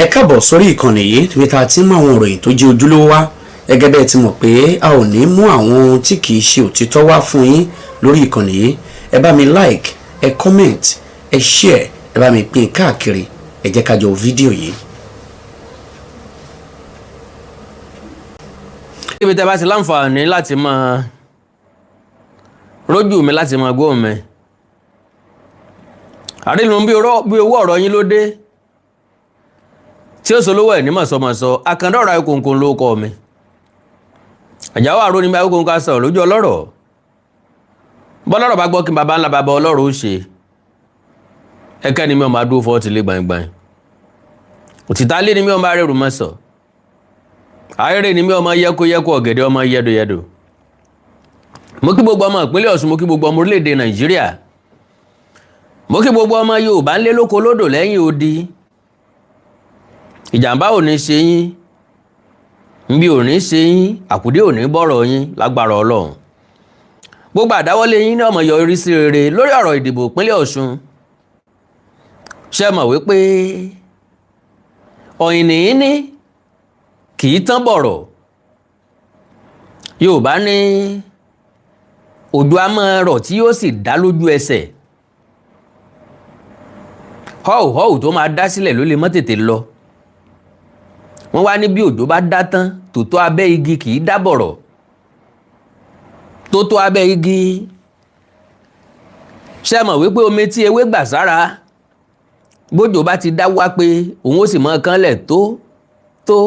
Ẹ káàbọ̀ sórí ìkànnì yìí níbi tá a ti ń mú àwọn ìròyìn tó jẹ́ ojúlówó wá. Gẹ́gẹ́ bẹ́ẹ̀ ti mọ̀ pé a ò ní mú àwọn ohun tí kìí ṣe òtítọ́ wá fún yín lórí ìkànnì yìí. Ẹ bá mi like, ẹ comment, ẹ share, ẹ bá mi pín káàkiri. Ẹ jẹ́ ká jọ wo fídíò yìí. Níbi tẹ́ bá ti láǹfààní láti máa rójú mi, láti máa gbóhùn mi, àrínú bí owó ọ̀rọ̀ yín ló dé tí ó solówó ẹ̀ ní mọ̀sọ́mọ̀sọ́. Àkàndọ̀rọ̀ ayékòǹkò ló kọ́ mi. Àjáwó àrò níbi ayékòǹkò sọ̀rọ̀ lójú ọlọ́rọ̀. Bọ́lọ́rọ̀ bá gbọ́ kí baba ńlá baba ọlọ́rọ̀ ó ṣe ẹ̀kẹ́ ni mi ò máa dúró fọ́ ti lé gbàngbàng. Òtítà lé ni mi ò máa rẹ̀rù mọ́sọ̀. Ayére ni mi ọmọ yẹko yẹko, ọ̀gẹ̀dẹ̀ ọmọ yẹdòyẹdò. Mo kí gbogbo ọmọ ìpínlẹ̀ Ọ̀ṣun, mo kí gbogbo ọmọ orílẹ̀-èdè Nàìjíríà, mo kí gbogbo ọmọ Yorùbá ńlé lóko lódò lẹ́yìn odi. Ìjàmbá ò ní ṣe yín, nbí ò ní ṣe yín, àkùdé ò ní bọ̀rọ̀ yín lágbára Ọlọ́run. Gbogbo àdáwọ́lé yín ní ọmọ yọrí sí rere. Lórí ọ̀rọ̀ ìdìbò ìpínlẹ̀ Ọ̀ṣun, ṣe mọ̀ wípé ọ̀yìnìyín kì í tán bọ̀rọ̀. Yorùbá ní òjò á máa rọ̀ tí yóò sì dá lójú ẹsẹ̀. Họ́ọ̀ họ́ọ̀ tó máa dá sílẹ̀ ló lè mọ́ tètè lọ. Wọ́n wá ní bí òjò bá dá tán, tòótọ́ abẹ́ igi kì í dá bọ̀rọ̀. Tótó abẹ́ igi, ṣe mọ̀ wípé omi tí ewé gbà sára, bójò bá ti dá wá pé òun ó sì mọ́ kánlẹ̀ tó tó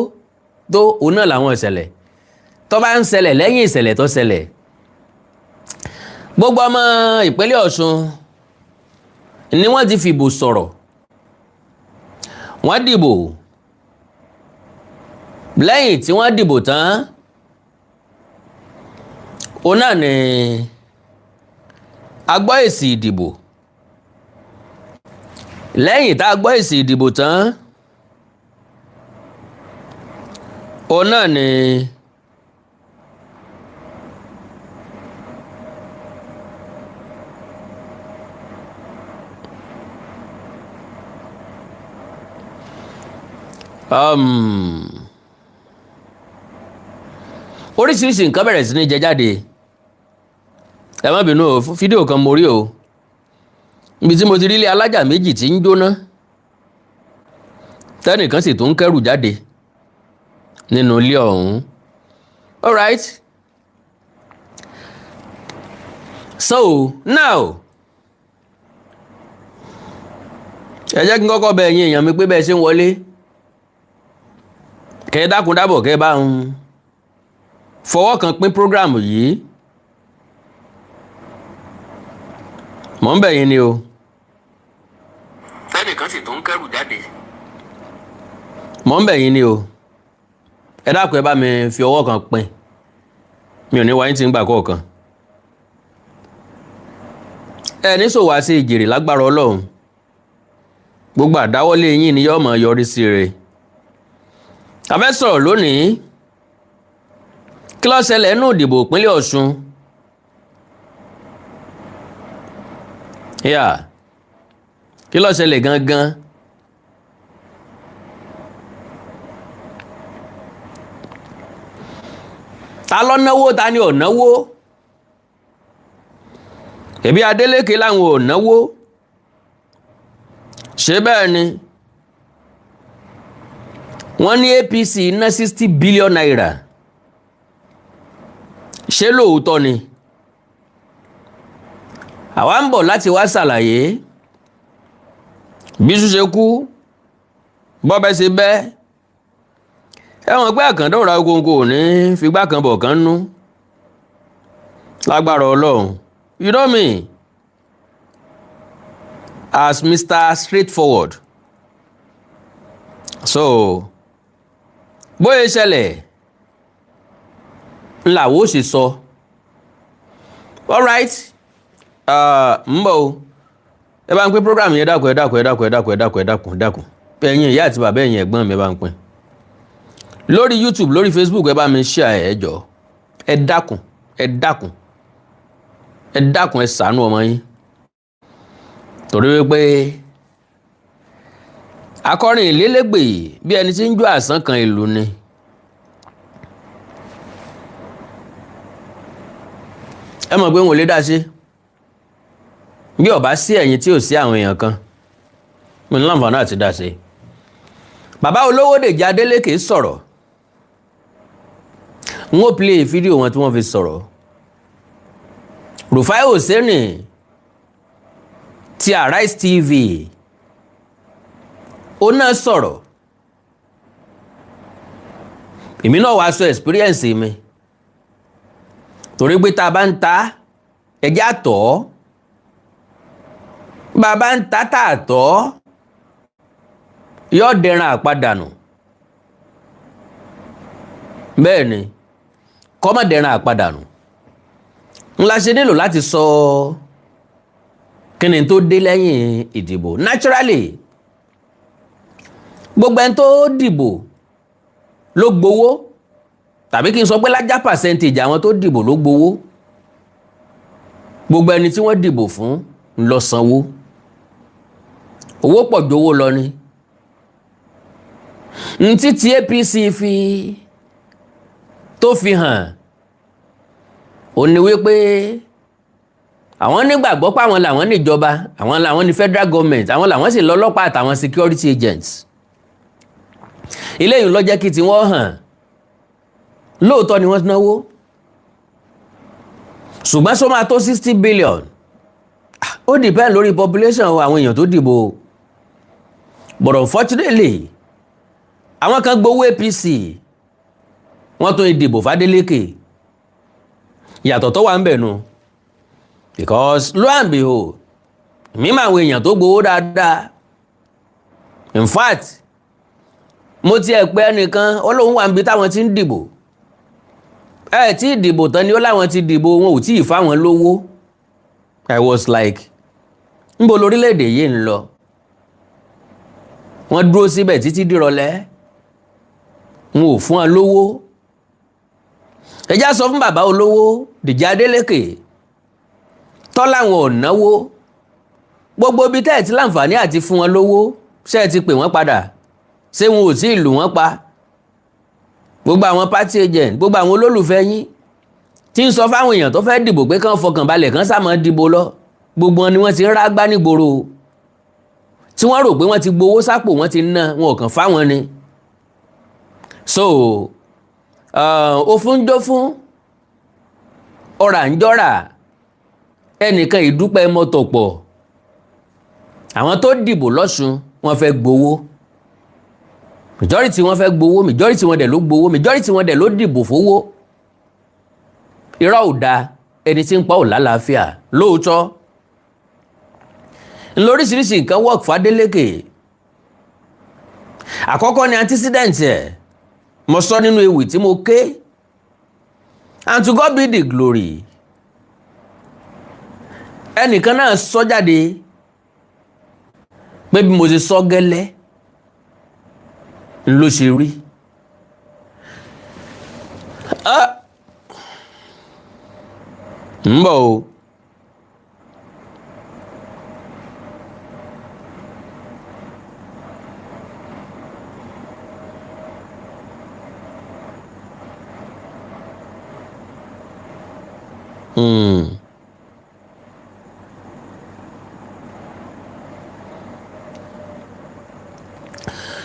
tó. Òun náà làwọn ìṣẹ̀lẹ̀ tó bá ń ṣẹlẹ̀ lẹ́yìn ìṣẹ̀lẹ̀ tó ṣẹlẹ̀. Gbogbo ọmọ ìpínlẹ̀ Ọ̀ṣun ni wọ́n ti fìbò sọ̀rọ̀. Wọ́n dìbò. Lẹ́yìn tí wọ́n dìbò tán, òun náà ni a gbọ́ èsì ìdìbò. Lẹ́yìn tá a gbọ́ èsì ìdìbò tán, òun náà ni oríṣiríṣi nǹkan bẹ̀rẹ̀ sí ní jẹ jáde. Ẹ má bínú o, fídíò kan mo rí o, níbi tí mo ti rí ilé alájà méjì tí ń jóná, tẹ́nìkan sì tún ń kẹ́rù jáde nínú ilé ọ̀hún. Alright, so now ẹ jẹ́ kí n kọ́kọ́ bẹ ẹ̀yin èèyàn mi pé bẹ́ẹ̀ ṣe ń wọlé, kẹ́ ẹ dákun dábọ̀, kẹ́ ẹ bá ń fọwọ́ kan pín program yìí. Mọ̀ ń bẹ̀ yín ni o. Tẹ́nìkan sì tún ń kẹ́rù jáde. Mọ̀ ń bẹ̀ yín ni o. Ẹ dákun, ẹ bá mi fi ọwọ́ kan pín. Mi ò ní wáyé tí ń gbà kọ̀ọ̀kan. Ẹ ní sòwò àti ìjèrè lágbára Ọlọ́run. Gbogbo àdáwọ́lé yín ni yóò máa yọrí sí rere. A fẹ́ sọ̀rọ̀ lónìí. Kí ló ṣẹlẹ̀ nínú ìdìbò ìpínlẹ̀ Ọ̀ṣun? Yeah. Kí ló ṣẹlẹ̀ gangan? Ta ló náwó, ta ni ò náwó? Ẹbí Adeleke làwọn ò náwó. Ṣé bẹ́ẹ̀ ni? Wọ́n ní APC ná ₦60 billion. Ṣé lóòótọ́ ni? Àwa ń bọ̀ láti wá ṣàlàyé bí iṣu ṣe kú, bọ́bẹ̀ ṣe bẹ́. Ẹ wọ́n pé àkàndá òra kónkó ní figbá kan bọ̀ kan nú lágbára Ọlọ́run. You know me as Mr. Straightforward. So bóyá ṣẹlẹ̀ làwọn ò sì sọ. Alright, ń bọ̀ o. Ẹ bá ń pín program yẹn. Dákun, ẹ dákun, ẹ dákun, ẹ dákun, ẹ dákun, ẹ dákun, ẹ dákun. Ẹ̀yin ìyá àti bàbá, ẹ̀yin ẹ̀gbọ́n mi, ẹ bá ń pín lórí YouTube, lórí Facebook. Ẹ bá mi share ẹ jọ̀ọ́. Ẹ dákun, ẹ dákun, ẹ dákun, ẹ ṣàánú ọmọ yín, torí wípé Akọrin ìlélégbè bí ẹni tí ń jó àsán kan ìlú ni. Ẹ mọ̀ pé wọn ò lè dá sí bí ó bá sí ẹ̀yin tí ò sí àwọn èèyàn kan, mi ní láǹfààní àti dá sí. Bàbá olówó Dèjì Adélékè sọ̀rọ̀. N ó play fídíò wọn tí wọ́n fi sọ̀rọ̀. Rufai Oseni ti Arise TV, ó náà sọ̀rọ̀. Èmi náà wàá sọ experience mi, torí pé tá a bá ń ta ẹjẹ́ àtọ̀, bá a bá ń ta tá a tọ́, yóò dẹran àpadànù. Bẹ́ẹ̀ ni, kọ́mọ̀ dẹran àpadànù ńlá ṣe nílò láti sọ kí ni tó dé lẹ́yìn ìdìbò. Naturally, gbogbo ẹni tó dìbò ló gbowó, tàbí kí n sọ pé lájá percentage àwọn tó dìbò ló gbowó. Gbogbo ẹni tí wọ́n dìbò fún ń lọ sanwó. Owó pọ̀ jowó lọ ni. Ntí tí APC fi tó fi hàn ó ní wípé àwọn nígbàgbọ́ pé àwọn làwọn níjọba, àwọn làwọn ní federal government, àwọn làwọn sì lọ́lọ́pàá àtàwọn security agents. Eléyìí ló jẹ́ kí tí wọ́n hàn. Lóòótọ́ ni wọ́n náwó, ṣùgbọ́n sọ máa tó 60 billion? Ó depend lórí population àwọn èèyàn tó dìbò. But unfortunately, àwọn kan gbowó APC, wọ́n tún ìdìbò f'Adélékè. Ìyàtọ̀ tó wà ń bẹ̀ nu, because lo and behold, mímọ àwọn èèyàn tó gbowó dáadáa. In fact, mo tiẹ̀ pé ẹnìkan, ó lóun wà níbi táwọn ti ń dìbò. Ẹ tí ìdìbò tán ni ó láwọn ti dìbò, wọn ò tí ì fáwọn lówó. I was like, níbo lórílẹ̀‐èdè yìí ń lọ? Wọ́n dúró síbẹ̀ títí dìrọ̀lẹ́, wọn ò fún wọn lówó. Ẹ já sọ fún bàbá olówó Dèjì Adélékè tọ́láwọn ò náwó, gbogbo ibi tẹ́ ẹ̀ ti láǹfààní àti fún wọn lówó, ṣé ẹ ti pè wọ́n padà? Ṣé wọn ò tí ì lù wọ́n pa? Gbogbo àwọn party agent, gbogbo àwọn olólùfẹ́ yín tí ń sọ fáwọn èèyàn tó fẹ́ dìbò pé kán fọkàn balẹ̀, kán sá máa dìbò lọ, gbogbo wọn ni wọ́n ti ń rágbá nígboro, tí wọ́n rò pé wọ́n ti gbowó sápò, wọ́n ti ná, wọn ò kàn fáwọn ni. So òfun jó fún ọ̀rà ń jọ́ra ẹnìkan ìdúpẹ́ mọ́tò pọ̀. Àwọn tó dìbò lọ́sùn, wọ́n fẹ́ gbowó. Majority wọn fẹ́ gbowó, majority wọn dẹ̀ ló gbowó, majority wọn dẹ̀ ló dìbò fowó. Irọ́ ò dáa, ẹni tí ń pa ò lálàáfíà. Lóòótọ́ lóríṣiríṣi nǹkan work f'Adélékè. Àkọ́kọ́ ni antecedent ẹ̀. Mo sọ nínú ewì tí mo ké, and to God be the glory. Ẹnìkan náà sọ jáde pé bí mo ṣe sọ gẹ́lẹ́ ló ṣe rí. Ah, ń bọ̀ o.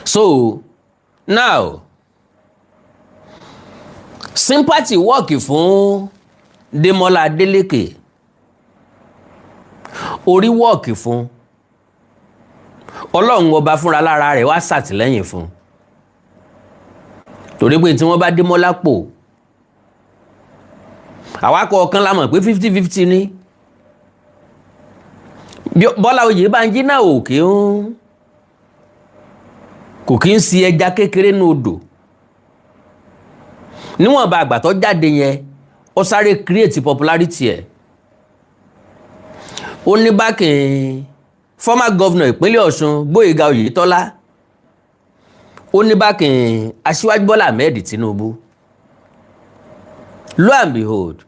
So now, sympathy work fún Démọ́lá Adélékè, orí work fún Ọlọ́run ọba fúnra lára rẹ̀ wá ṣàtìlẹ́yìn fún, torí pé tí wọ́n bá Démọ́lá pò, àwa kọ̀ọ̀kan la mọ̀ pé 50-50 ni. Bọ́lá Oyèbánjí náà ò kí ń kò kí ń si ẹja kékeré ní odò. Níwọ̀nba àgbà tó jáde yẹn, ó sáré create popularity ẹ̀. Ó ní backing former governor ìpínlẹ̀ Ọ̀ṣun, Gbóyèga Oyètọ́lá. Ó ní backing Aṣíwájú Bọ́lá Ahmed Tinubu. Lo and behold,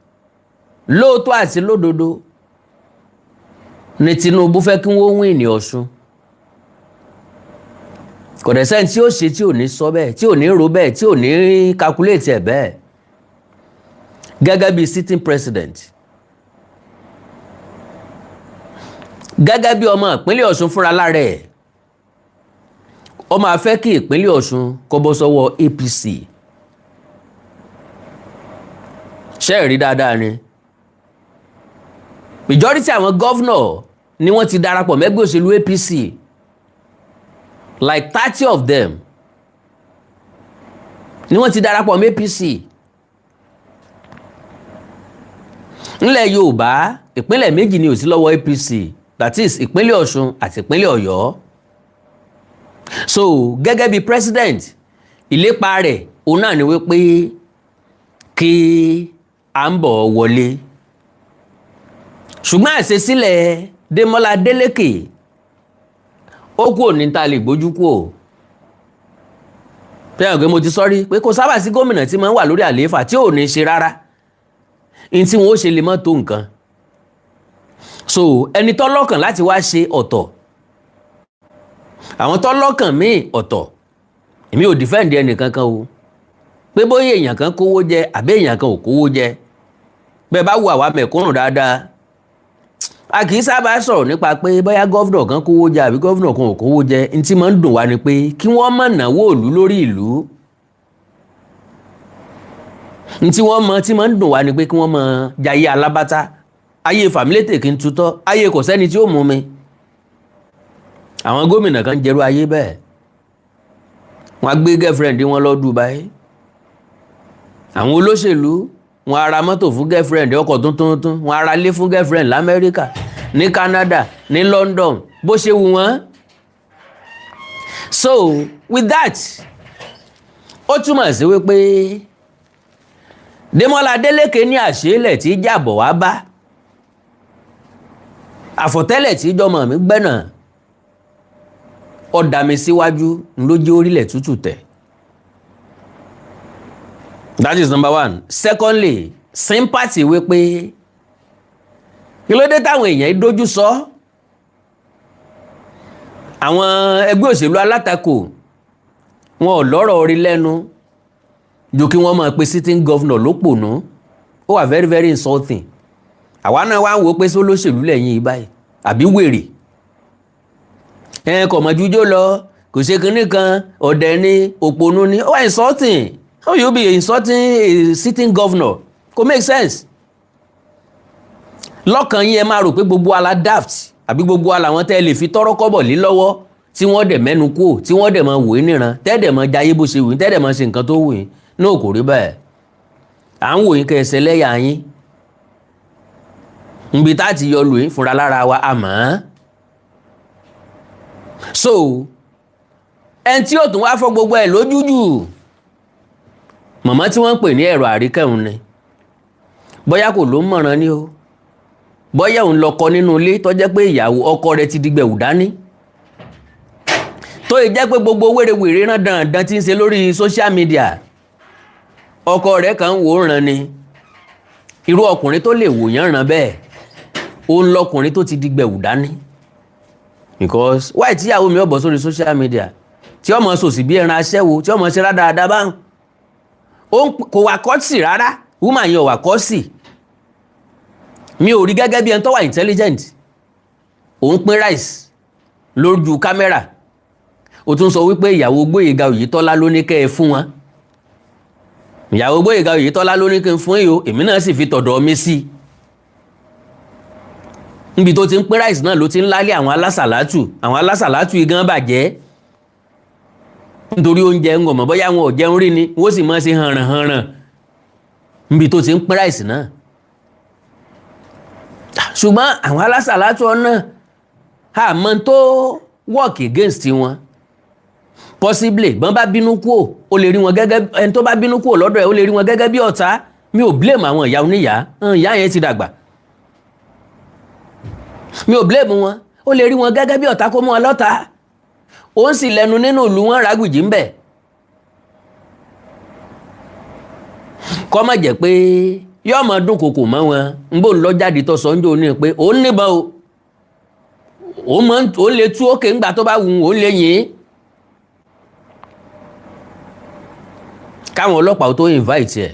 lóòótọ́ àti lódodo ni Tinubu fẹ́ kí wọ́n win ní Ọ̀ṣun. Kò dẹ̀ sẹ́ni tí ó ṣe tí ò ní sọ bẹ́ẹ̀, tí ò ní ro bẹ́ẹ̀, tí ò ní calculate ẹ̀ bẹ́ẹ̀. Gẹ́gẹ́ bí sitting president, gẹ́gẹ́ bí ọmọ ìpínlẹ̀ Ọ̀ṣun fúnra lára ẹ̀, ó máa fẹ́ kí ìpínlẹ̀ Ọ̀ṣun kó bọ́ sọ́wọ́ APC. Ṣé ẹ rí dáadáa ni? Majority àwọn governor ni wọ́n ti darapọ̀ mẹ́gbẹ́ òṣèlú APC, like 30 of them ni wọ́n ti darapọ̀ mẹ́ APC. Ńlẹ̀ Yorùbá, ìpínlẹ̀ méjì ni ò sí lọ́wọ́ APC, that is ìpínlẹ̀ Ọ̀ṣun àti ìpínlẹ̀ Ọ̀yọ́. So gẹ́gẹ́ bí president, ìlépa rẹ̀ òun náà ni wípé kí à ń bọ̀ wọlé. Ṣùgbọ́n àṣesílẹ̀ Démọ́lá Adélékè ó kú òní ta lè gbójú kú ò. Fẹ́ràn pé mo ti sọ́rí pé kò sábà sí gómìnà tí máa ń wà lórí àlééfà tí ò ní ṣe rárá, ní tí wọ́n ó ṣe lè mọ́ tó nǹkan. So ẹni tó lọ́kàn láti wá ṣe ọ̀tọ̀, àwọn tó lọ́kàn míì ọ̀tọ̀. Èmi ò defend ẹnì kankan o, pé bóyá èèyàn kan kówó jẹ àbí èèyàn kan ò kówó jẹ. Bẹ́ẹ̀ bá wo àwa mẹ̀kúnnù dáadáa, a kì í sábà sọ̀rọ̀ nípa pé bóyá governor kan kówó jẹ àbí governor kan ò kówó jẹ. N tí máa ń dùn wá ni pé kí wọ́n má náwó ìlú lórí ìlú. N tí wọ́n mọ tí máa ń dùn wá ni pé kí wọ́n mọ jayé alábátá, ayé fàmílétè kí n tutọ́, ayé kò sẹ́ni tí ó mú mi. Àwọn gómìnà kan jẹ́rú ayé bẹ́ẹ̀, wọ́n á gbé girlfriend wọn lọ Dubai. Àwọn olóṣèlú wọ́n á ra mọ́tò fún girlfriend, ọkọ̀ tuntun, wọ́n á ra ilé fún girlfriend l'Amẹ́ríkà, ní Canada, ní London, bó ṣe wù wọ́n. So with that, ó túmọ̀ sí wípé Démọ́lá Adélékè ní àṣeélẹ̀ tí jàbọ̀ wá bá, àfọ̀tẹ́lẹ̀ tí jọmọ mi gbẹ́nà ọ̀dà mi síwájú ló jẹ́ orílẹ̀ tútù tẹ̀. That is number one. Secondly, sympathy wípé kí ló dé táwọn èèyàn dojú sọ àwọn ẹgbẹ́ òṣèlú alátakò, wọn ò lọ́rọ̀ orí lẹ́nu ju kí wọ́n máa pe sitting governor lópònú. Ó wà very very insulting. Àwa náà wá ń wo pé sólóṣèlú lẹ́yìn yìí báyìí àbí wèrè ẹ kò mọ̀ jújó lọ, kò ṣe kinní kan, ọ̀dẹ̀ ni, òpònú ni. Ó wà insulting. How you be insulting a sitting governor? Kò make sense. Lọ́kàn yín ẹ máa rò pé gbogbo ala daft àbí gbogbo ala wọn tẹ́ lè fi tọ́rọ́ kọ́bọ̀ lé lọ́wọ́ tí wọ́n dẹ̀ mẹ́nu kú, tí wọ́n dẹ̀ máa wò ó níran, tẹ́ dẹ̀ máa jayé bó ṣe wù yín, tẹ́ dẹ̀ máa ṣe nǹkan tó wù yín. Náà kò rí bẹ́ẹ̀. À ń wò yín kẹsẹ̀ lẹ́yà yín nbi tá a ti yọ lù yín fúnra lára wa àmọ́. So ẹni tí yóò tún wá fọ́ gbogbo ẹ̀ lójújù, màmá tí wọ́n ń pè ní ẹ̀rọ àríkẹ́hùn ni, bóyá kò ló ń mọ̀ràn ni o, bóyá òun lọkọ nínú ilé tó jẹ́ pé ìyàwó ọkọ rẹ̀ ti dìgbẹ̀wù dání, tó yẹ jẹ́ pé gbogbo wérewère rán dandan tí ń ṣe lórí social media, ọkọ rẹ̀ kàn ń wò ó ràn ni. Irú ọkùnrin tó lè wò yán ràn bẹ́ẹ̀, òun lọkùnrin tó ti dìgbẹ̀wù dání. Because why tíyàwó mi ò bọ̀ sórí social media tí ọmọ sòsì bí ẹran aṣẹ́wó, tí ọmọ ṣe rádaràda báwọn, kò wà kọ́sì rárá. Woman yẹn ò wà kọ́sì. Mi ò rí gẹ́gẹ́ bí ẹni tó wà intelligent. Òun pín rice lójú kámẹ́rà, ó tún sọ wípé ìyàwó Gbóyèga Oyètọ́lá ló ní kẹ́ ẹ fún wọn. Ìyàwó Gbóyèga Oyètọ́lá ló ní kí n fún yìí o, èmi náà sì fi tọ̀dọ̀ mi sí i. Níbi tó ti ń pín rice náà ló ti ń lálé àwọn alásàlátù. Àwọn alásàlátù yìí gan bàjẹ́ nítorí oúnjẹ ń gọ̀mọ̀, bóyá wọn ò jẹun rí ni, wọ́n sì máa ṣe hànrànhànràn níbi tó ti ń pín rice náà. Ṣùgbọ́n àwọn alásàlátù ọ̀nà àmọ́ tó work against wọn, possibly bọ́n bá bínú kúò, ó lè rí wọn gẹ́gẹ́ ẹni tó bá bínú kúò lọ́dọ̀ ẹ̀, ó lè rí wọn gẹ́gẹ́ bí ọ̀tá. Mi ò blame àwọn ìyá oníyàá, ìyá yẹn ti dàgbà, mi ò blame wọn. Ó lè rí wọn gẹ́gẹ́ bí ọ̀tá kó mú wọn lọ́tá. Ó ń sì lẹ́nu nínú ìlú wọn rágbìjì ń bẹ̀. Kọ́ má jẹ́ pé yóò máa dún kòkò mọ́ wọn. Ń bò ń lọ jáde tó sọ ń jò ní pé òun níbọn o, òun lè tú òkè ńgbà tó bá wù ú, òun lè yìn ín. Káwọn ọlọ́pàá tó invite ẹ̀,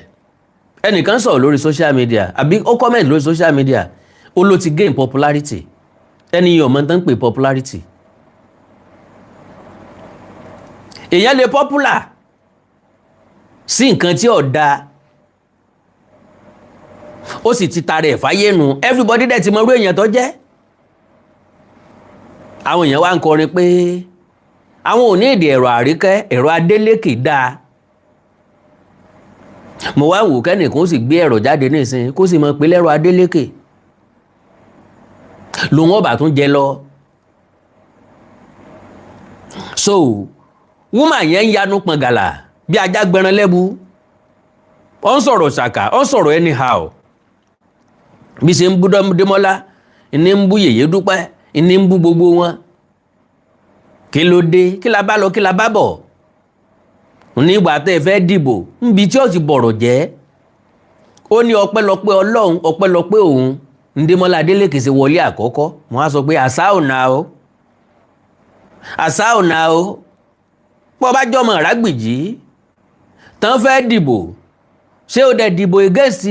ẹnìkan sọ̀rọ̀ lórí social media, àbí ó comment lórí social media, ó ló ti gain popularity. Ẹni yìí ọmọ tán ń pè popularity. Èèyàn lè popular sí nǹkan tí ò dáa, ó sì ti tara ẹ̀ fáyé nu. Everybody dẹ̀ ti mọ irú èèyàn tó jẹ́. Àwọn èèyàn wá ń kọrin pé àwọn ò ní èdè ẹ̀rọ Àríkẹ́, ẹ̀rọ Adélékè dáa. Mo wá wò kẹ́nìkan ó sì gbé ẹ̀rọ jáde nísìnyí, kó sì mọ̀ pé lẹ́rọ Adélékè lòun ọba tún jẹ lọ. So woman yẹn ń yanu pọ̀ngàlà bí ajá gbẹran lẹ́bu. Ó ń sọ̀rọ̀ ṣàkà, ó ń sọ̀rọ̀ anyhow, bí ṣe ń bú Démọ́lá ní ń bú Yèyé Dúpẹ́, ní ń bú gbogbo wọn. Kí ló dé? Kí la bá lọ, kí la bá bọ̀? Nígbà tẹ́ ẹ fẹ́ dìbò, níbi tí ó ti bọ̀rọ̀ jẹ́, ó ní ọpẹ́lọpẹ́ Ọlọ́run, ọpẹ́lọpẹ́ òun Ndémọ́lá Adélékè ṣe wọlé àkọ́kọ́. Wọ́n á sọ pé àṣà ò nà ó, àṣà ò nà ó. Bọ́ bá jọmọ Ìrágbìjí tán fẹ́ dìbò, ṣé o dẹ̀ dìbò against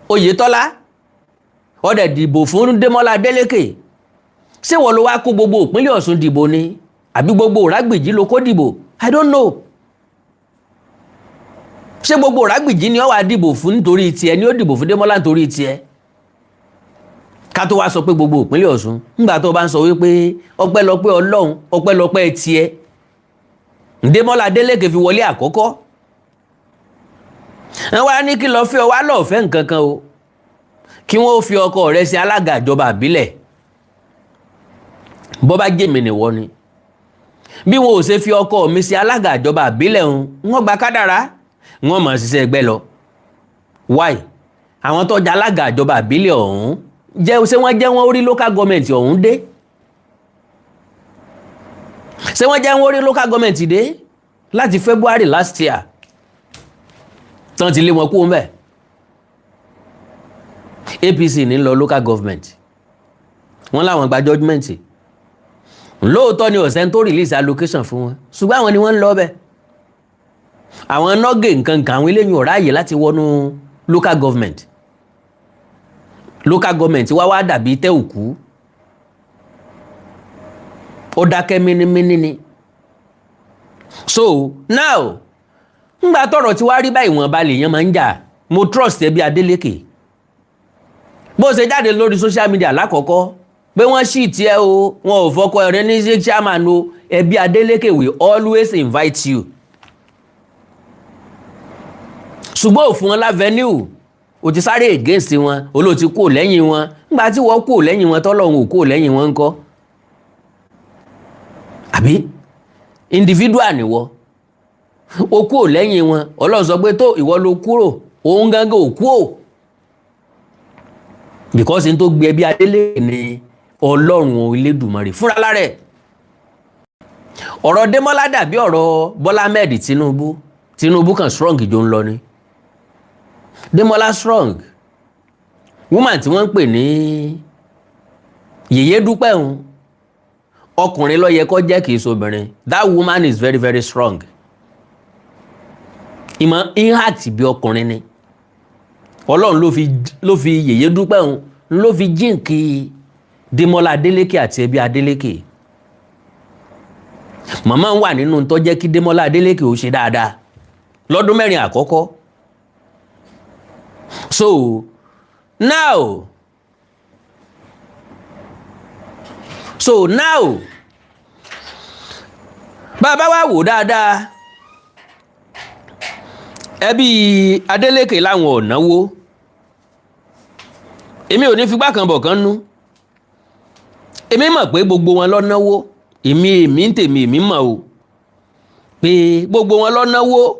Oyètọ́lá? O dẹ̀ dìbò fún Démọ́lá Adélékè? Ṣé wọ́n ló wá kó gbogbo ìpínlẹ̀ Ọ̀ṣun dìbò ni, àbí gbogbo Ìrágbìjí ló kó dìbò? I don't know. Ṣé gbogbo Ìrágbìjí ni ó wá dìbò fún nítorí tiẹ̀, ni ó dìbò fún Démọ́lá nítorí tiẹ̀? Ká tó wá sọ pé gbogbo ìpínlẹ̀ Ọ̀ṣun. Nígbà tó bá ń sọ wípé ọpẹ́lọpẹ́ Ọlọ́run, ọpẹ́lọpẹ́ tiẹ̀ Démọ́lá Adélékè fi wọlé àkọ́kọ́, wọ́n wá ní kí lọ́ọ́ fẹ́ ọ wá lọ́ọ́ fẹ́ nǹkan kan o, kí wọ́n fi ọkọ rẹ̀ ṣe alága ìjọba àbílẹ̀. Bọ́ bá jèmi nìwọ ni, bí wọn ò ṣe fi ọkọ mi ṣe alága ìjọba àbílẹ̀ ń, wọ́n gba kádàrá, wọ́n mọ̀ ṣiṣẹ́ ẹgbẹ́ lọ. Why? Àwọn tó jẹ́ alága ìjọba àbílẹ̀ ọ̀hún jẹ́, ṣé wọ́n jẹ́ wọ́n rí local government ọ̀hún dé? Ṣé wọ́n jẹ́ wọ́n rí local government dé láti February last year tán ti lé wọn kú mbẹ́? APC ní lọ local government, wọ́n láwọn gba judgement. Lóòótọ́ ni ọ̀sẹ̀ tó release allocation fún wọn, ṣùgbọ́n àwọn ni wọ́n ń lọ bẹ́ẹ̀, àwọn nọ́gẹ̀ nǹkan kan, àwọn eléyìí ò ráàyè láti wọnú local government. Local government wá wá dàbí tẹ́ òkú, ó dákẹ́ mínímíní ni. So now, ńgbà tọ́rọ̀ tí wàá rí báyìí, wọ́n balẹ̀ yẹn máa ń jà. Mo trust ẹbí Adeleke. Bó ṣe jáde lórí social media lákọ̀ọ́kọ́ pé wọ́n sì tiẹ̀ o, wọn ò fọkọ rẹ ní chairman o, ẹbí Adeleke will always invite you, ṣùgbọ́n òfin wọn l'avenue o ti sáré against wọn, olóò ti kúrò lẹ́yìn wọn. Nígbà tí wọ́n kúrò lẹ́yìn wọn, tọ́lọ́run ò kúrò lẹ́yìn wọn ńkọ́? Àbí individual nìwọ, o kúrò lẹ́yìn wọn, Ọlọ́run sọ pé tó ìwọ ló kúrò, òun gángan ò kúrò, because n tó gbé ẹbí Adélèké ni Ọlọ́run Elédùmarè fúnra lára ẹ̀. Ọ̀rọ̀ Démọ́lá dàbí ọ̀rọ̀ Bọ́lá Ahmed Tinubu. Tinubu kan strong jò ń lọ ni Démọ́lá strong. Woman tí wọ́n ń pè ní Yèyé Dúpẹ́ ń, ọkùnrin ló yẹ kó jẹ́, kìí ṣobìnrin. That woman is very, very strong. Ìmọ̀ impact bí ọkùnrin ni. Ọlọ́run ló fi Yèyé Dúpẹ́ ń ló fi jíǹkì Démọ́lá Adélékè àti ẹbí Adélékè. Màmá ń wà nínú tó jẹ́ kí Démọ́lá Adélékè ó ṣe dáadáa lọ́dún 4 àkọ́kọ́. So now, bàbá wa wò dáadáa, ẹbí Adélékè láwọn ò náwó. Èmi ò ní figbá kan bọ̀ kan nú. Èmi mọ̀ pé gbogbo wọn ló náwó. Èmi ń tèmi, èmi mọ̀ o pé gbogbo wọn ló náwó.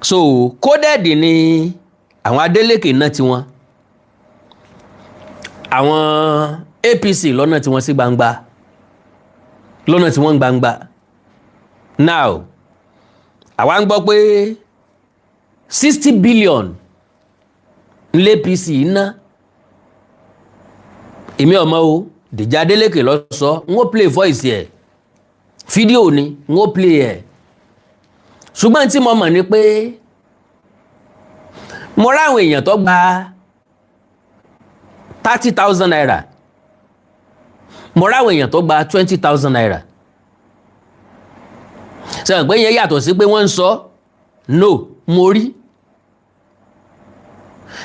So coded ni àwọn Adélékè náà tiwọn, àwọn APC lọ́nà tí wọ́n sí gbangba, lọ́nà tí wọ́n ń gbangba. Now, àwa ń gbọ́ pé 60 billion ní APC ná. Èmi ọmọ o, Dèjì Adélékè lọ sọ. N ó play voice ẹ̀, fídíò ni n ó play ẹ̀. Ṣùgbọ́n tí mo mọ̀ ni pé mo ráwọn èèyàn tó gba ₦30,000, mo ráwọn èèyàn tó gba ₦20,000. Sẹ́wọ̀n pé yẹn yàtọ̀ sí pé wọ́n ń sọ? No, mo rí,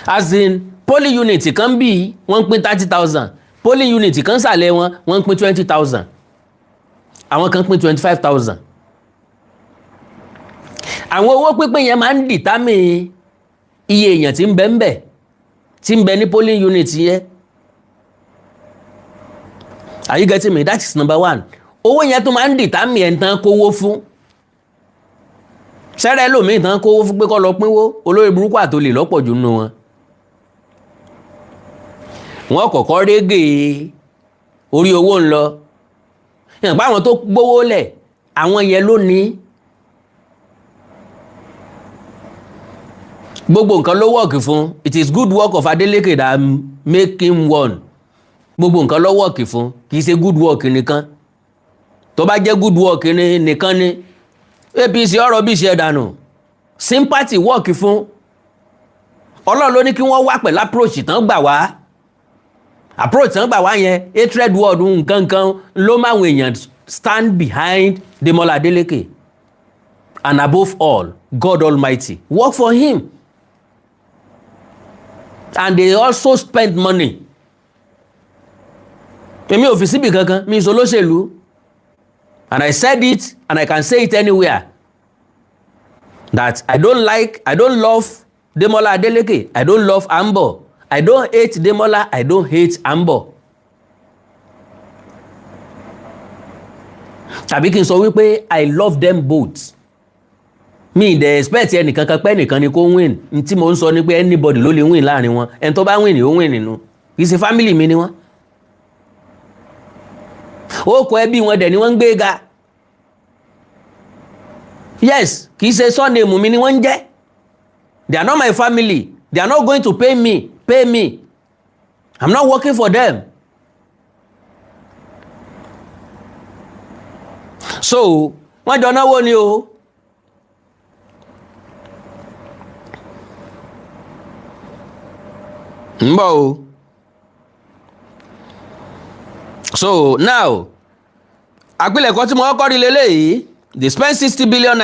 as in, polling unit kan bí wọ́n ń pín 30,000, polling unit kan sàlẹ̀ wọn, wọ́n ń pín 20,000, àwọn kan pín 25,000. Àwọn owó pínpín yẹn máa ń determine iye èèyàn tí ń bẹ ń bẹ, tí ń bẹ ní polling unit yẹn. Are you getting me? That is number one. Owó yẹn tó máa ń determine ẹ̀ ń tán kówó fún sẹ́rẹ́ lòmíì tán kówó fún pé kó lọ pínwó. Olórí burúkú àtolè lọ́pọ̀ jù nínú wọn. Wọ́n kọ́kọ́ régè orí owó ń lọ ìyànpá. Àwọn tó gbówó lẹ̀, àwọn yẹn ló ní gbogbo nǹkan ló work fún. It is good work of Adeleke that make him one. Gbogbo nǹkan ló work fún, kì í ṣe good work nìkan. Tó bá jẹ́ good work ni nìkan ni, APC ọ̀rọ̀ bí ṣe dànù. Sympathy work fún. Ọlọ́run ló ní kí wọ́n wá pẹ̀lú approach tán gbà wá. Approach tán gbà wá yẹn, hatred word, nǹkan kan ló máwọn èèyàn stand behind Demola Adeleke. And above all, God Almighty work for him, and they also spend money. Èmi ò fi síbì kankan, mi ìsọ olóṣèlú, and I said it and I can say it anywhere that I don't like, I don't love Demola Adeleke, I don't love Ambo. I don't hate Demola, I don't hate Ambo. Tàbí kí n sọ wípé I love them both. Mi dẹ̀ expect ẹnìkan kan pé ẹnìkan ni kó win. N tí mo ń sọ ni pé anybody ló lè win láàrin wọn. Ẹni tó bá win, ó win nínú. Kì í ṣe family mi ni wọ́n. Ó kọ ẹbí wọn dẹ̀ ni wọ́n ń gbé ga. Yes, kì í ṣe surname mi ni wọ́n ń jẹ́. They are not my family. They are not going to pay me. I'm not working for them. So wọ́n jọ náwó ni o. Ń bọ̀ o. So now, àpilẹ̀kọ tí mo kọ́kọ́ rí leléyìí: they spent ₦60 billion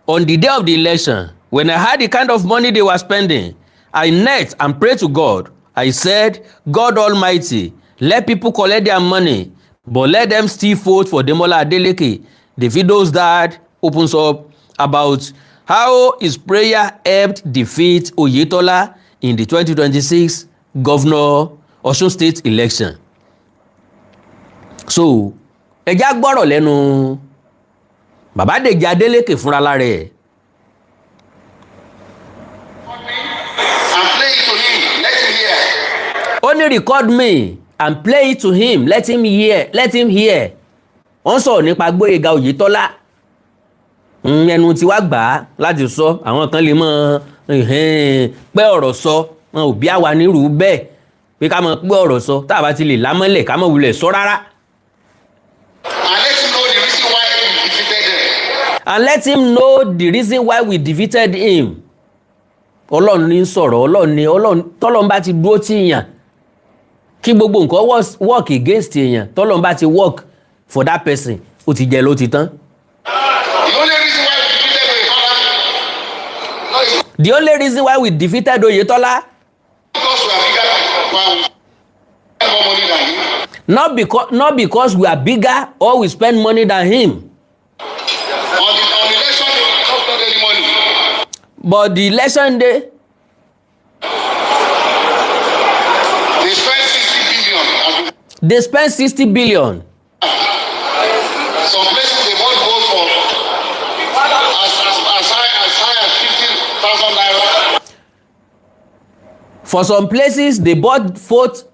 on the day of the election. When I heard the kind of money they were spending, I knelt and prayed to God. I said, "God Almighty, let people collect their money, but let them still vote for Demola Adeleke." Davido's dad opens up about how his prayer helped defeat Oyetola in the 2026 governor Osun State election. So ẹ já gbọ́rọ̀ lẹ́nu bàbá Dèjì Adélékè fúnra lára ẹ̀. And play it to him. Let him hear. Ó ní, "Record me and play it to him, let him hear, let him hear." Wọ́n sọ̀rọ̀ nípa Gbóyèga Oyètọ́lá. Ẹnu tí wàá gbà á láti sọ, àwọn kan lè mọ pẹ́ ọ̀rọ̀ sọ. Wọn ò bí àwa nírú bẹ́ẹ̀ pé ká mọ pẹ́ ọ̀rọ̀ sọ. Tá a bá ti lè lámọ́lẹ̀, ká mọ̀ wulẹ̀ sọ rárá. And let him know the reason why we defeated them. And let him know the reason why we defeated him. Ọlọ́run ní sọ̀rọ̀. Ọlọ́run ní, Ọlọ́run. Tọ́lọ́run bá ti dúró tí èèyàn, kí gbogbo nǹkan work against èèyàn, tọ́lọ́run bá ti work for that person, ó ti jẹ ló ti tán. The only reason why we defeated Oyetola, no, it's The only reason why we defeated Oyetola, because we are bigger and we spend more money than him. Not because we are bigger or we spend money than him. On election day, we don't spend any money. But the election day, They spent 60 billion. As we, they spent 60 billion. Some places they bought votes for as high as 50,000 naira. For some places, they bought vote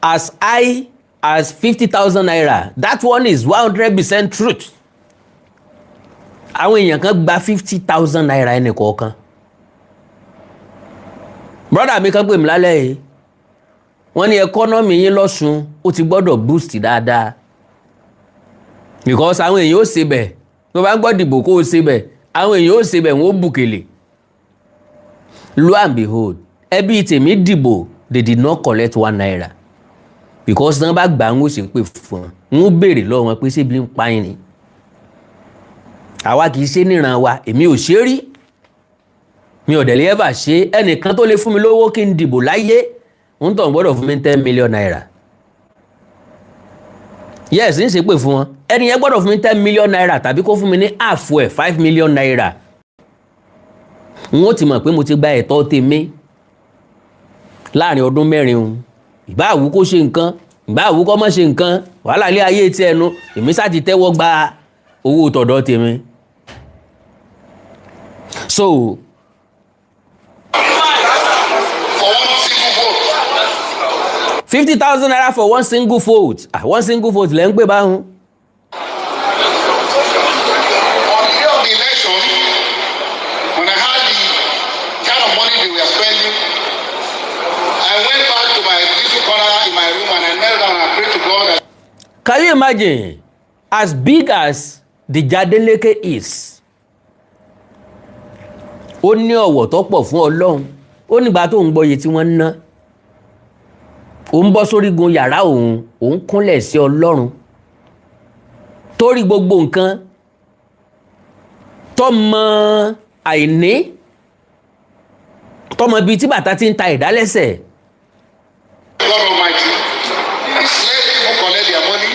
as high as ₦50,000. That one is 100% truth. Àwọn èèyàn kan gba ₦50,000 ẹnì kọ̀ọ̀kan. Brother mi kan pè mí lálẹ́ yìí, wọ́n ní economy yín lọ́sùn ó ti gbọ́dọ̀ boost dáadáa, because àwọn èèyàn ó ṣe bẹ̀ Tó bá ń gbọ́ dìbò kó o ṣe bẹ̀, àwọn èèyàn ó ṣe bẹ̀, wọ́n ó bùkèlè. Lo and behold, ẹbí tèmi dìbò, they did not collect ₦1, because tán bá gbà ń ó sì ń pè fún wọn, ń ó béèrè lọ́wọ́ wọn pé ṣébi ń pa yín ni. Àwa kì í ṣe níran wa. Èmi ò ṣe rí, mi ò dẹ̀ lè ever ṣe. Ẹnìkan tó lè fún mi lówó kí n dìbò láyé ń tàn gbọ́dọ̀ fún mi ₦10 million. Yes, ń ṣe pé fún wọn, ẹni yẹn gbọ́dọ̀ fún mi ₦10 million tàbí kó fún mi ní half ẹ̀, ₦5 million. N ó ti mọ̀ pé mo ti gba ẹ̀tọ́ tèmi láàrin ọdún 4 o. Ìbá àwù kó ṣe nǹkan, ìbá àwù kó má ṣe nǹkan, wàhálà ilé ayé tí ẹnu èmi sá ti tẹ́wọ́ gba owó tọ̀dọ̀ tèmi. So for one single vote. ₦50,000 for one single vote. Ah, one single vote lẹ́ ń pè báwọn. On the day of the election, when I had the kind of money they were spending, I went back to my little corner in my room and I knelt down and prayed to God. And Can you imagine, as big as Dèjì Adélékè is, ó ní ọ̀wọ̀ tó pọ̀ fún Ọlọ́run. Ó nígbà tó ń gbọ́yè tí wọ́n ń ná, ó ń bọ́ sórígun yàrá òun, òun kúnlẹ̀ sí Ọlọ́run torí gbogbo nǹkan tọmọ àìní, tọmọ bíi tí bàtà ti ń ta ìdálẹ́sẹ̀. God Almighty, let people collect their money.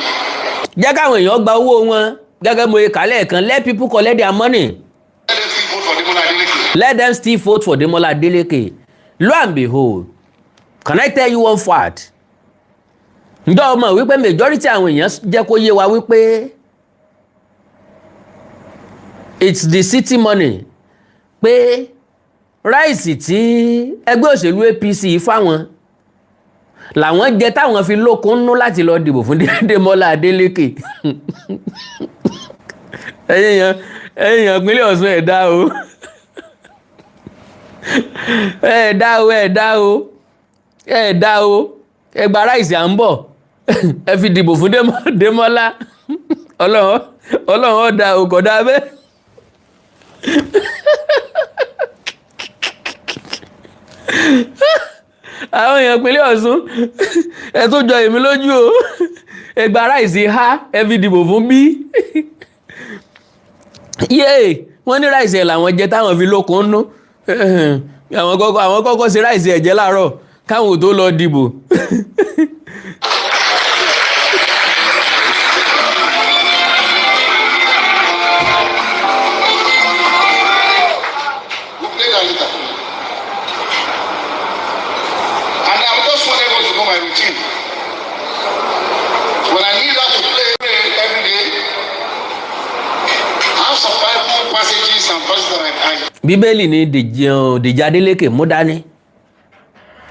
Jẹ́ káwọn èèyàn gba owó wọn gẹ́gẹ́ mo kà lẹ́ẹ̀kan. Let people collect their money. Let them still vote for Demola Adeleke. Let them still vote for Demola Adeleke. Lo and behold, can I tell you one fact? Ǹjọ́ ọmọ wípé majority àwọn èèyàn jẹ́ kó yé wa wípé it's the city money, pé rice tí ẹgbẹ́ òṣèlú APC fáwọn làwọn jẹ táwọn fi lókun nú láti lọ dìbò fún Demola Adeleke. Ẹ̀yin èèyàn ìpínlẹ̀ Ọ̀ṣun, ẹ̀ dá o, ẹ̀ dá o, ẹ̀ dá o, ẹ̀ dá o. Ẹ gba rice à ń bọ̀, ẹ fi dìbò fún Démọ́lá. Ọlọ́run, Ọlọ́run ọ̀dà o, kò dá bẹ́ẹ̀. Àwọn èèyàn ìpínlẹ̀ Ọ̀ṣun, ẹ tó jọ èmi lójú o. Ẹ gba rice ha, ẹ fi dìbò fún bí yéè. Wọ́n ní rice ẹ̀ làwọn jẹ táwọn fi lókun nú. Àwọn kọ́kọ́ ṣe rice ẹ̀ jẹ láàárọ̀ káwọn ò tó lọ dìbò. We'll play that later. And I just want everyone to know my routine. When I need that to play every day, I have some Bible passages and verses that I Bíbélì ni Dèjì Adélékè mú dání.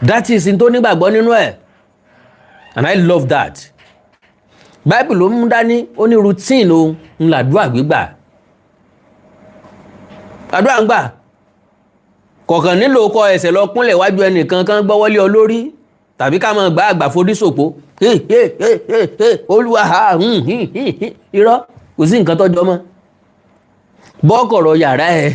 That is n tó nígbàgbọ́ nínú ẹ̀, and I love that. Bible ló mú dání. Ó ní routine o ń làdúrà gbígbà. Àdúrà ń gbà kọ̀ọ̀kan nílò kọ ẹsẹ̀ lọ kúnlẹ̀ wájú ẹnìkan kan gbọ́wọ́lé ọ lórí tàbí ká máa gbá àgbà forí sòpó. Hey, hey, hey, hey, hey, Olúwa ha hmm, hmm, hmm, hmm. Irọ́, kò sí nǹkan tọ́jọ́ mọ́ bọ́kọ̀rọ̀ yàrá ẹ̀.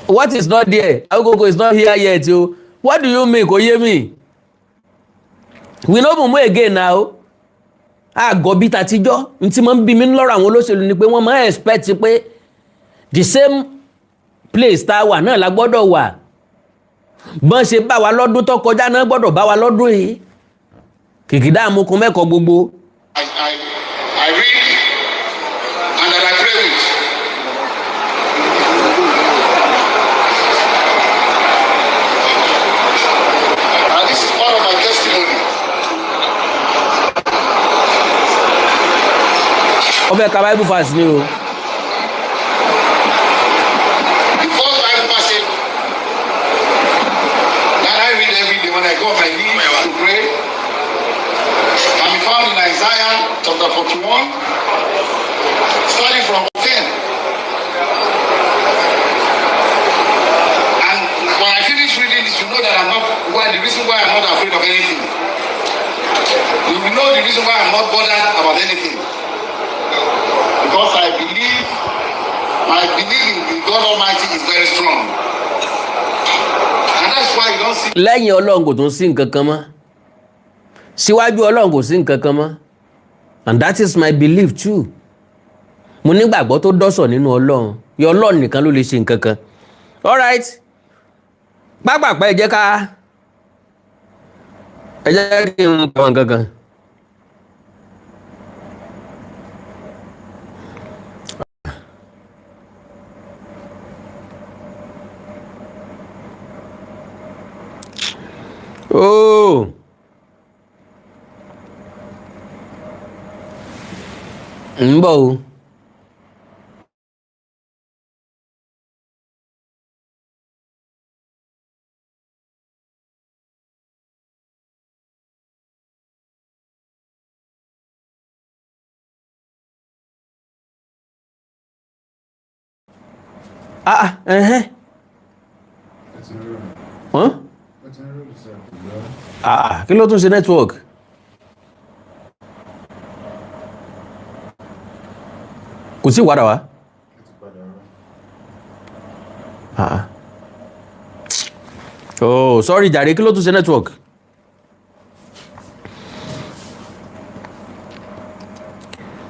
What is not there, Agogo, is not here yet o. What do you mean? Kò yé mi. We no mumu again now. Àgọ́ bíi tàtijọ́. N tí mo ń bí mi lọ́rọ̀ àwọn olóṣèlú ni pé wọ́n máa ń expect pé the same place tá a wà náà la gbọ́dọ̀ wà. Bọ́n ṣe bá wa lọ́dún tó kọjá náà gbọ́dọ̀ bá wa lọ́dún yìí, kìkìdá àmukùn mẹ́kọ̀ọ́ gbogbo. I read and that I pray with. And this is part of my testimony. Ó fẹ́ ka Bible verse ni o. The first Bible passage that I read every day when I go on my knees to pray can be found in Isaiah chapter 41, starting from 10. And when I finish reading this, you know that I'm not why the reason why I'm not afraid of anything. You will know the reason why I'm not bothered about anything. Because I believe, my belief in God Almighty is very strong. And that's why you don't see Lẹ́yìn Ọlọ́run kò tún sí nǹkan kan mọ́, síwájú Ọlọ́run kò sí nǹkan kan mọ́, and that is my belief too. Mo nígbàgbọ́ tó dọ́sọ̀ nínú Ọlọ́run yọ. Ọlọ́run nìkan ló lè ṣe nǹkan kan. Alright, pápápá, ẹ jẹ́ kí n pa nǹkan kan. Oh. Ń bọ̀ o. Ah, ah, ẹ̀hẹ́n. Huh? Ah, kí ló tún ṣe network? Kò sí wàdà wá. Ah. Oh, sorry jàre, kí ló tún ṣe network?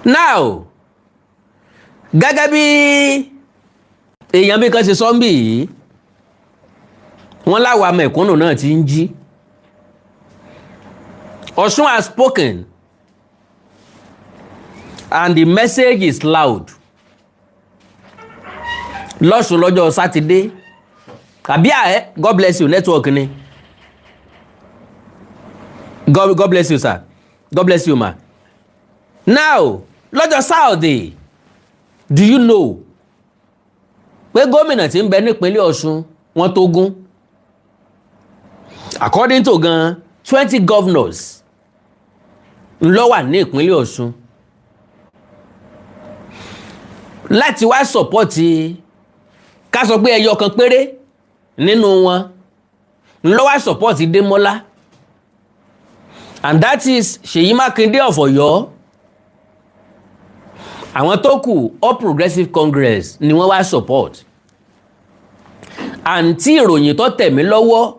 Now, gẹ́gẹ́ bí èèyàn bí kan ṣe sọ́ńbì yìí, wọ́n láwa mẹ̀kúnnù náà ti ń jí. Ọ̀ṣun has spoken and the message is loud. Lọ́sùn lọ́jọ́ Sátidé àbí àẹ́. God bless you, network ni. God bless you, sir. God bless you, ma. Now, lọ́jọ́ Saturday, do you know pé gómìnà tí ń bẹ nípínlẹ̀ Ọ̀ṣun, wọ́n tó gún, according to gan, 20 governors ló wà ní ìpínlẹ̀ Ọ̀ṣun láti wá support. Ká sọ pé ẹyọ kan péré nínú wọn ló wá support Démọ́lá, and that is Ṣèyí Mákindé of Ọ̀yọ́. Àwọn tó kù, All Progressive Congress ni wọ́n wá support. Àǹtí, ìròyìn tó tẹ̀ mí lọ́wọ́,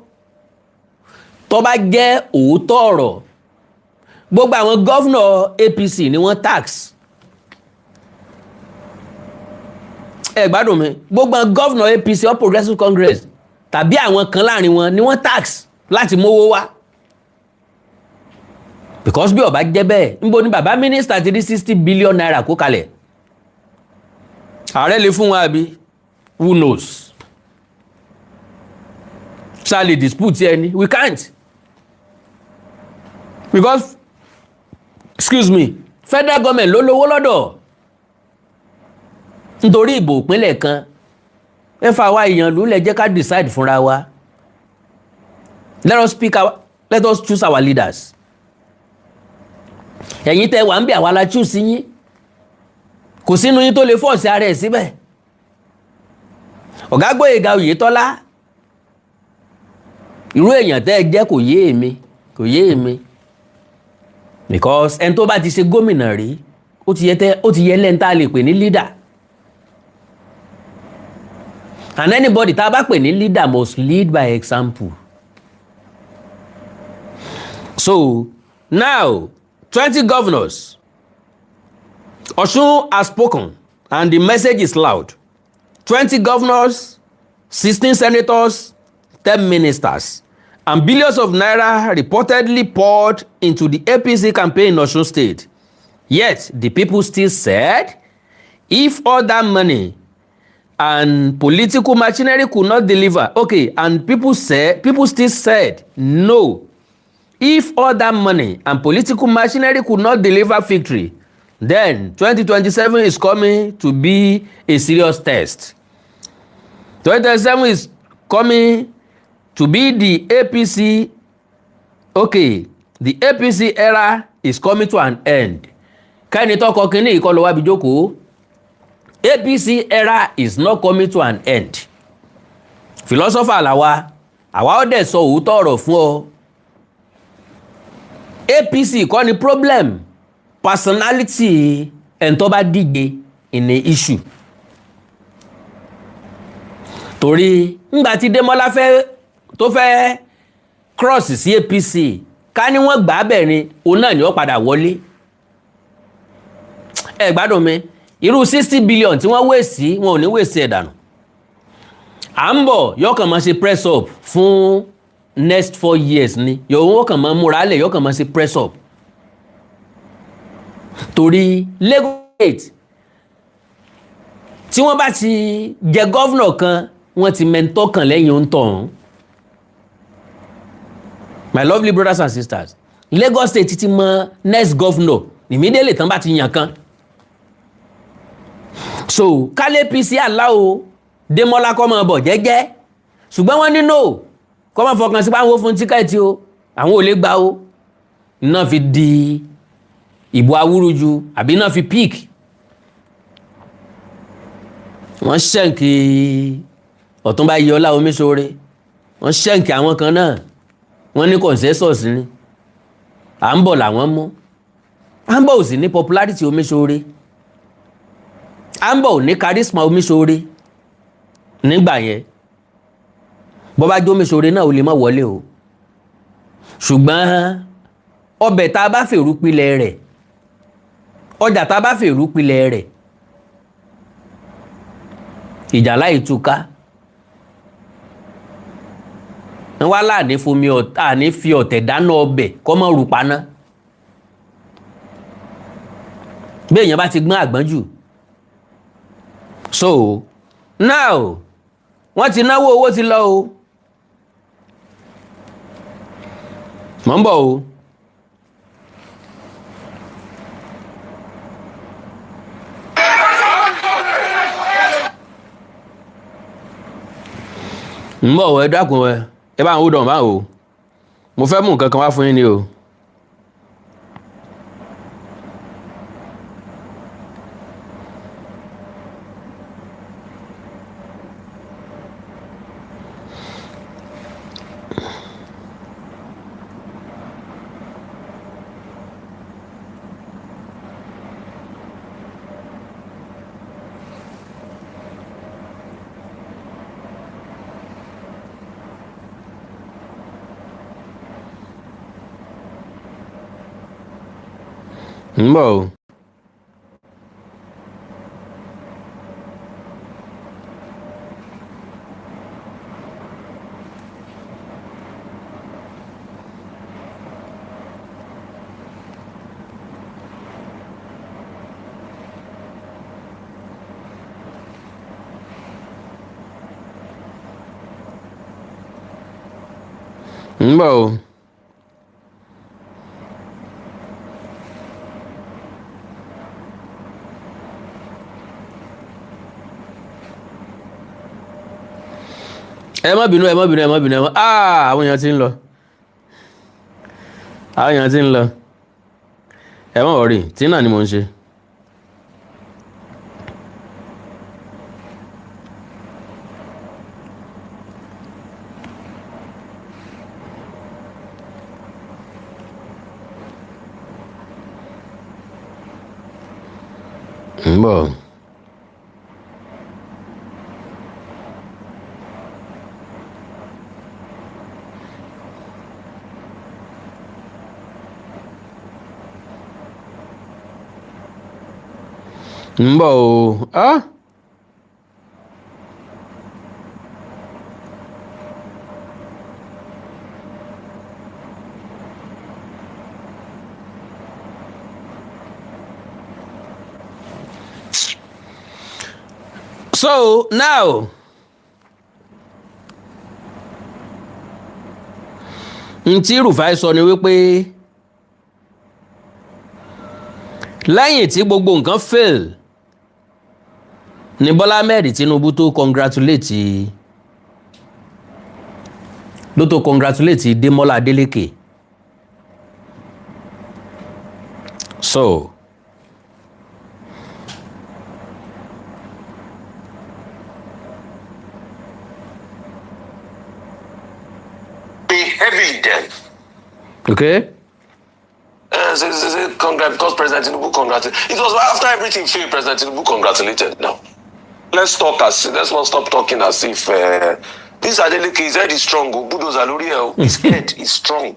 tó bá jẹ́ òótọ́ ọ̀rọ̀, gbogbo àwọn governor APC ni wọ́n tax. Ẹ gbádùn mi, gbogbo àwọn governor APC, All Progressive Congress, tàbí àwọn kan láàrin wọn ni wọ́n tax láti mówó wá, because bí ó bá jẹ́ bẹ́ẹ̀, níbo ni bàbá mínísítà ti rí ₦60 billion kó kalẹ̀? Ààrẹ lè fún wa àbí, who knows? Ṣá lè dispute ẹni? We can't, because, excuse me, federal government ló lówó lọ́dọ̀. Nítorí ìbò ìpínlẹ̀ kan, ẹ fà wá èèyàn lulẹ̀, jẹ́ ká decide fúnra wa. Let us choose our leaders. Ẹ̀yin tẹ́ wà ń bí, àwa la choose yín. Kò sínú yín tó lè force ara ẹ̀ síbẹ̀. Ọ̀gá Gbóyèga Oyètọ́lá, irú èèyàn tẹ́ ẹ jẹ́ kò yé èmi, kò yé èmi, because ẹni tó bá ti ṣe gómìnà rí, ó ti yẹ tẹ́, ó ti yẹ lẹ́ni tá a lè pè ní leader, and anybody tá a bá pè ní leader must lead by example. So now, 20 governors, Ọ̀ṣun has spoken and the message is loud. 20 governors, 16 senators, 10 ministers and billions of naira reportedly poured into the APC campaign in Osun State. Yet the people still said if all that money and political machinery could not deliver, okay, and people still said no. If all that money and political machinery could not deliver victory, then 2027 is coming to be a serious test. 2027 is coming to be the APC, okay, the APC era is coming to an end. Kẹ́ni tọkọ kínní ìkọlù wábi jókòó. APC era is not coming to an end. Philosopher làwa, àwa ó dẹ̀ sọ òótọ́ ọ̀rọ̀ fún ọ. APC kọ́ ni problem, personality ẹni tó bá díje. In a issue, torí ńgbà tí Démọ́lá fẹ́ tó fẹ́ cross sí APC, ká ní wọ́n gbà á bẹ̀ ni, òun náà ni ó padà wọlé. Ẹ gbádùn mi, irú 60 billion tí wọ́n waste, wọn ò ní waste ẹ̀ dànù. À ń bọ̀, yóò kàn máa ṣe press up fún next 4 years ni. Yóò wọ́n kàn máa múra lẹ̀, yóò kàn máa ṣe press up, torí Lagos State, tí wọ́n bá ti jẹ governor kan, wọ́n ti mẹ́ńtọ́ kan lẹ́yìn ohun tọ̀hún. My lovely brothers and sisters, Lagos State ti mọ next governor immediately tán bá ti yàn kan. So kálé APC aláwo Démọ́lá kọ́ máa bọ̀ jẹ́jẹ́, ṣùgbọ́n wọ́n ní no, kọ́ máa fọkàn sí pé àwọn ò fún ticket o, àwọn ò lè gbà o. Náà fi di ìbò awúrúju àbí náà fi pick wọ́n ṣẹ̀ǹkì Ọ̀túnba Iyọlá Omiṣore, wọ́n ṣẹ̀ǹkì àwọn kan náà, wọ́n ní consensus ni. À ń bọ̀ làwọn mú. À ń bọ̀ ò sì ní popularity Omiṣore, à ń bọ̀ ò ní charisma Omiṣore nígbà yẹn. Bó bá jó Omiṣore náà, ò lè má wọlé o. Ṣùgbọ́n ọbẹ̀ tá a bá fèrú pilẹ̀ rẹ̀, ọjà tá a bá fèrú pilẹ̀ rẹ̀, ìjà láì túká ń wá láàní fomi àní fi ọ̀tẹ̀ dáná ọbẹ̀ kọ́ mọ́ rú paná. Bí èèyàn bá ti gbọ́n àgbọ́n jù. So now, wọ́n ti náwó, owó ti lọ o. Mọ̀ ń bọ̀ o. Ń bọ̀, ẹ dákun, ẹ bá ń hold on báwo. Mo fẹ́ mú nǹkan kan wá fún yín ni o. Ń bọ̀ o. Ń bọ̀ o. Ẹ má bínú, ẹ má bínú, ẹ má bínú, ẹ má. Ah, àwọn èèyàn ti ń lọ, àwọn èèyàn ti ń lọ. Ẹ má worry, tí náà ni mò ń ṣe. Ń bọ̀. Ń bọ̀ o. Ah. So now, n tí Rufai sọ ni wípé lẹ́yìn tí gbogbo nǹkan fail ní Bọ́lá Ahmed Tinubu tó congratulate, ló tó congratulate Démọ́lá Adélékè. So pay heavily then. Okay. say congrats because President Tinubu congratulated. It was after everything failed, President Tinubu congratulated. Now, let's not stop talking as if this Adeleke, his head is strong. Oh, bulldozer lórí ẹ̀ o. His head is strong.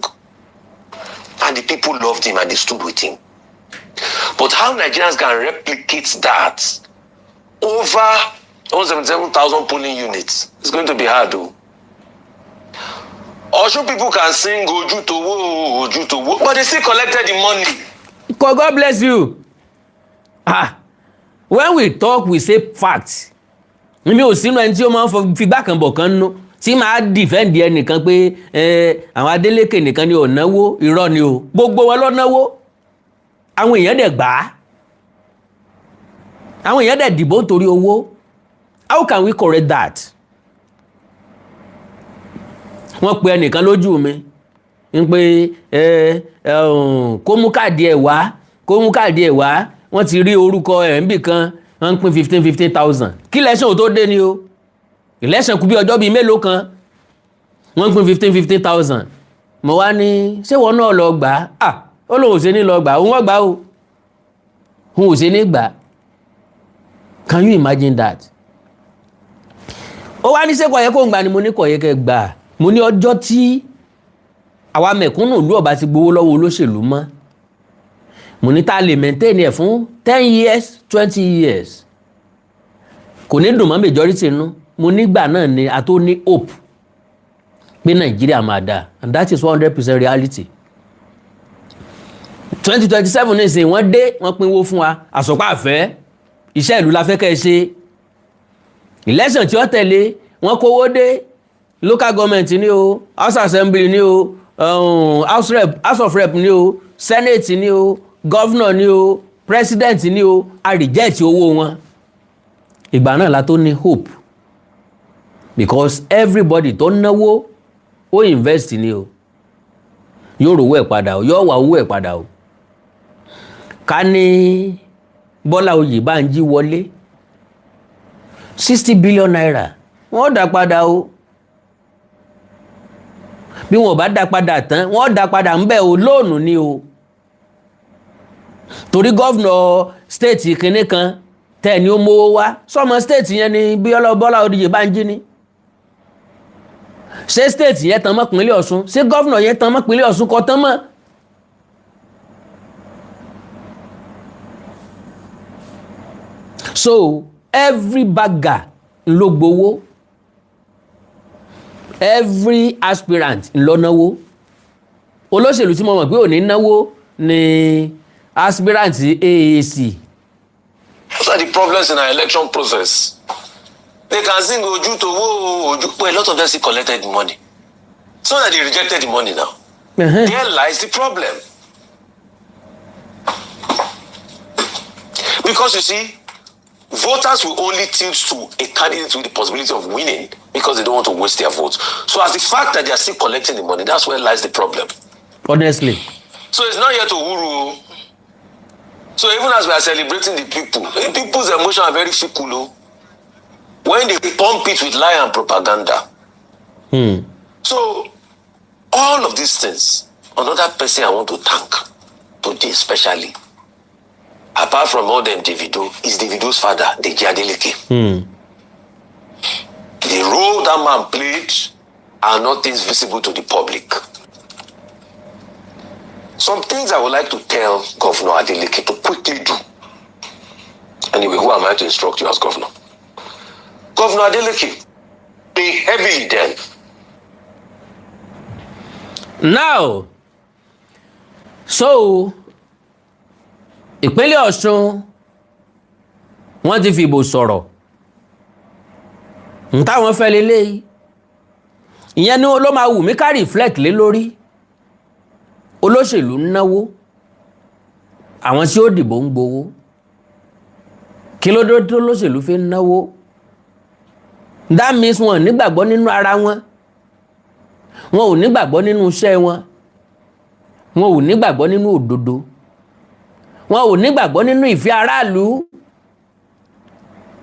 And the people loved him and they stood with him. But how Nigerians can replicate that over 177,000 polling units, it's going to be hard though. Osun people can sing "Ojú towó, ojú towó," but they still collected the money. God bless you. Ah, when we talk, we say fact. Mi ò sínú ẹni tí ó máa ń figbá kan bọ̀ kan nú tí màá defend ẹnìkan pé àwọn Adeleke nìkan ni ò náwó. Irọ́ ni o, gbogbo wọn ló náwó. Àwọn èèyàn dẹ̀ gbà á, àwọn èèyàn dẹ̀ dìbò nítorí owó. How can we correct that? Wọ́n pe ẹnìkan lójú mi ń pé kó mú káàdì ẹ̀ wá, kó mú káàdì ẹ̀ wá. Wọ́n ti rí orúkọ ẹ̀ níbì kan, wọ́n ń pín 15,000-15,000 kí election ò tó dé ni o. Election kù bí ọjọ́ bíi mélòó kan, wọ́n ń pín 15,000-15,000. Mo wá ní, ṣé wọn náà lọ gbà á? Ó lóun ò ṣe ní lọ gbà. Òun wọ́n gbà o, òun ò ṣe ní gbà. Can you imagine that? Ó wá ní, ṣé kò yẹ kó ń gbà ni? Mo ní kò yẹ kẹ́ gbà. Mo ní ọjọ́ tí àwa mẹ̀kúnnù ìlú ọba ti gbowó lọ́wọ́ olóṣèlú mọ́, mo ní tá a lè maintain ẹ̀ fún 10 years, 20 years, kò ní dùn mọ́ majority nú. Mo nígbà náà ni a tó ní hope pé Nàìjíríà máa dáa, and that is 100% reality. 2027 nísìnyí, wọ́n dé, wọ́n pínwó fún wa, àsọpá àfẹ́ iṣẹ́ ìlú la fẹ́ kẹ́ ẹ ṣe. Election tí ó tẹ̀lé, wọ́n kówó dé. Local government ní o, House Assembly ní o, House of Rep ní o, Senate ní o, governor ní o, president ní o, a reject owó wọn. Ìgbà náà la tó ní hope, because everybody tó náwó, ó invest ní o, yóò rówó ẹ̀ padà o, yóò wá owó ẹ̀ padà o. Ká ní Bọ́lá Oyèbánjí wọlé, ₦60 billion wọ́n dá padà o. Bí wọn ò bá dá padà tán, wọ́n dá padà ń bẹ̀ o. Loan ni o, torí governor state kìnní kan tẹ́ ni ó mówó wá sọmọ state yẹn ni. Bíọ́lá Bọ́lá Oyèbánjí ni, ṣé state yẹn tán mọ́ pínlẹ̀ Ọ̀ṣun? Ṣé governor yẹn tán mọ́ pínlẹ̀ Ọ̀ṣun? Kọ́ tán mọ́. So every bagger ló gbowó, every aspirant ló náwó. Olóṣèlú tí mo mọ̀ pé ò ní náwó ni aspirant AAC. Those are the problems in our election process. They can sing "Ojú towó, ojú," but a lot of them still collected the money. So that they rejected the money now. There lies the problem. Because you see, voters will only tilt to a candidate with the possibility of winning because they don't want to waste their votes. So as the fact that they are still collecting the money, that's where lies the problem. Honestly. So it's not yet Uhuru. So even as we are celebrating the people's emotions are very fickle, oh. When they pump it with lie and propaganda. So all of these things, another person I want to thank today especially, apart from all them Davido, is Davido's father, Deji Adeleke. The role that man played are not things visible to the public. Some things I would like to tell Governor Adeleke to quickly do. Anyway, who am I to instruct you as governor? Governor Adeleke, pay heavily then. Now, so ìpínlẹ̀ Ọ̀ṣun, wọ́n ti fìbò sọ̀rọ̀ n táwọn fẹ́ leléyìí. Ìyẹn ni ló máa wù mí ká reflect lé lórí. Olóṣèlú ń náwó, àwọn tí ó dìbò ń gbowó. Kí ló dé tó lóṣèlú fi ń náwó? That means wọn ò nígbàgbọ́ nínú ara wọn, wọn ò nígbàgbọ́ nínú iṣẹ́ wọn, wọn ò nígbàgbọ́ nínú òdodo, wọn ò nígbàgbọ́ nínú ìfẹ́ aráàlú,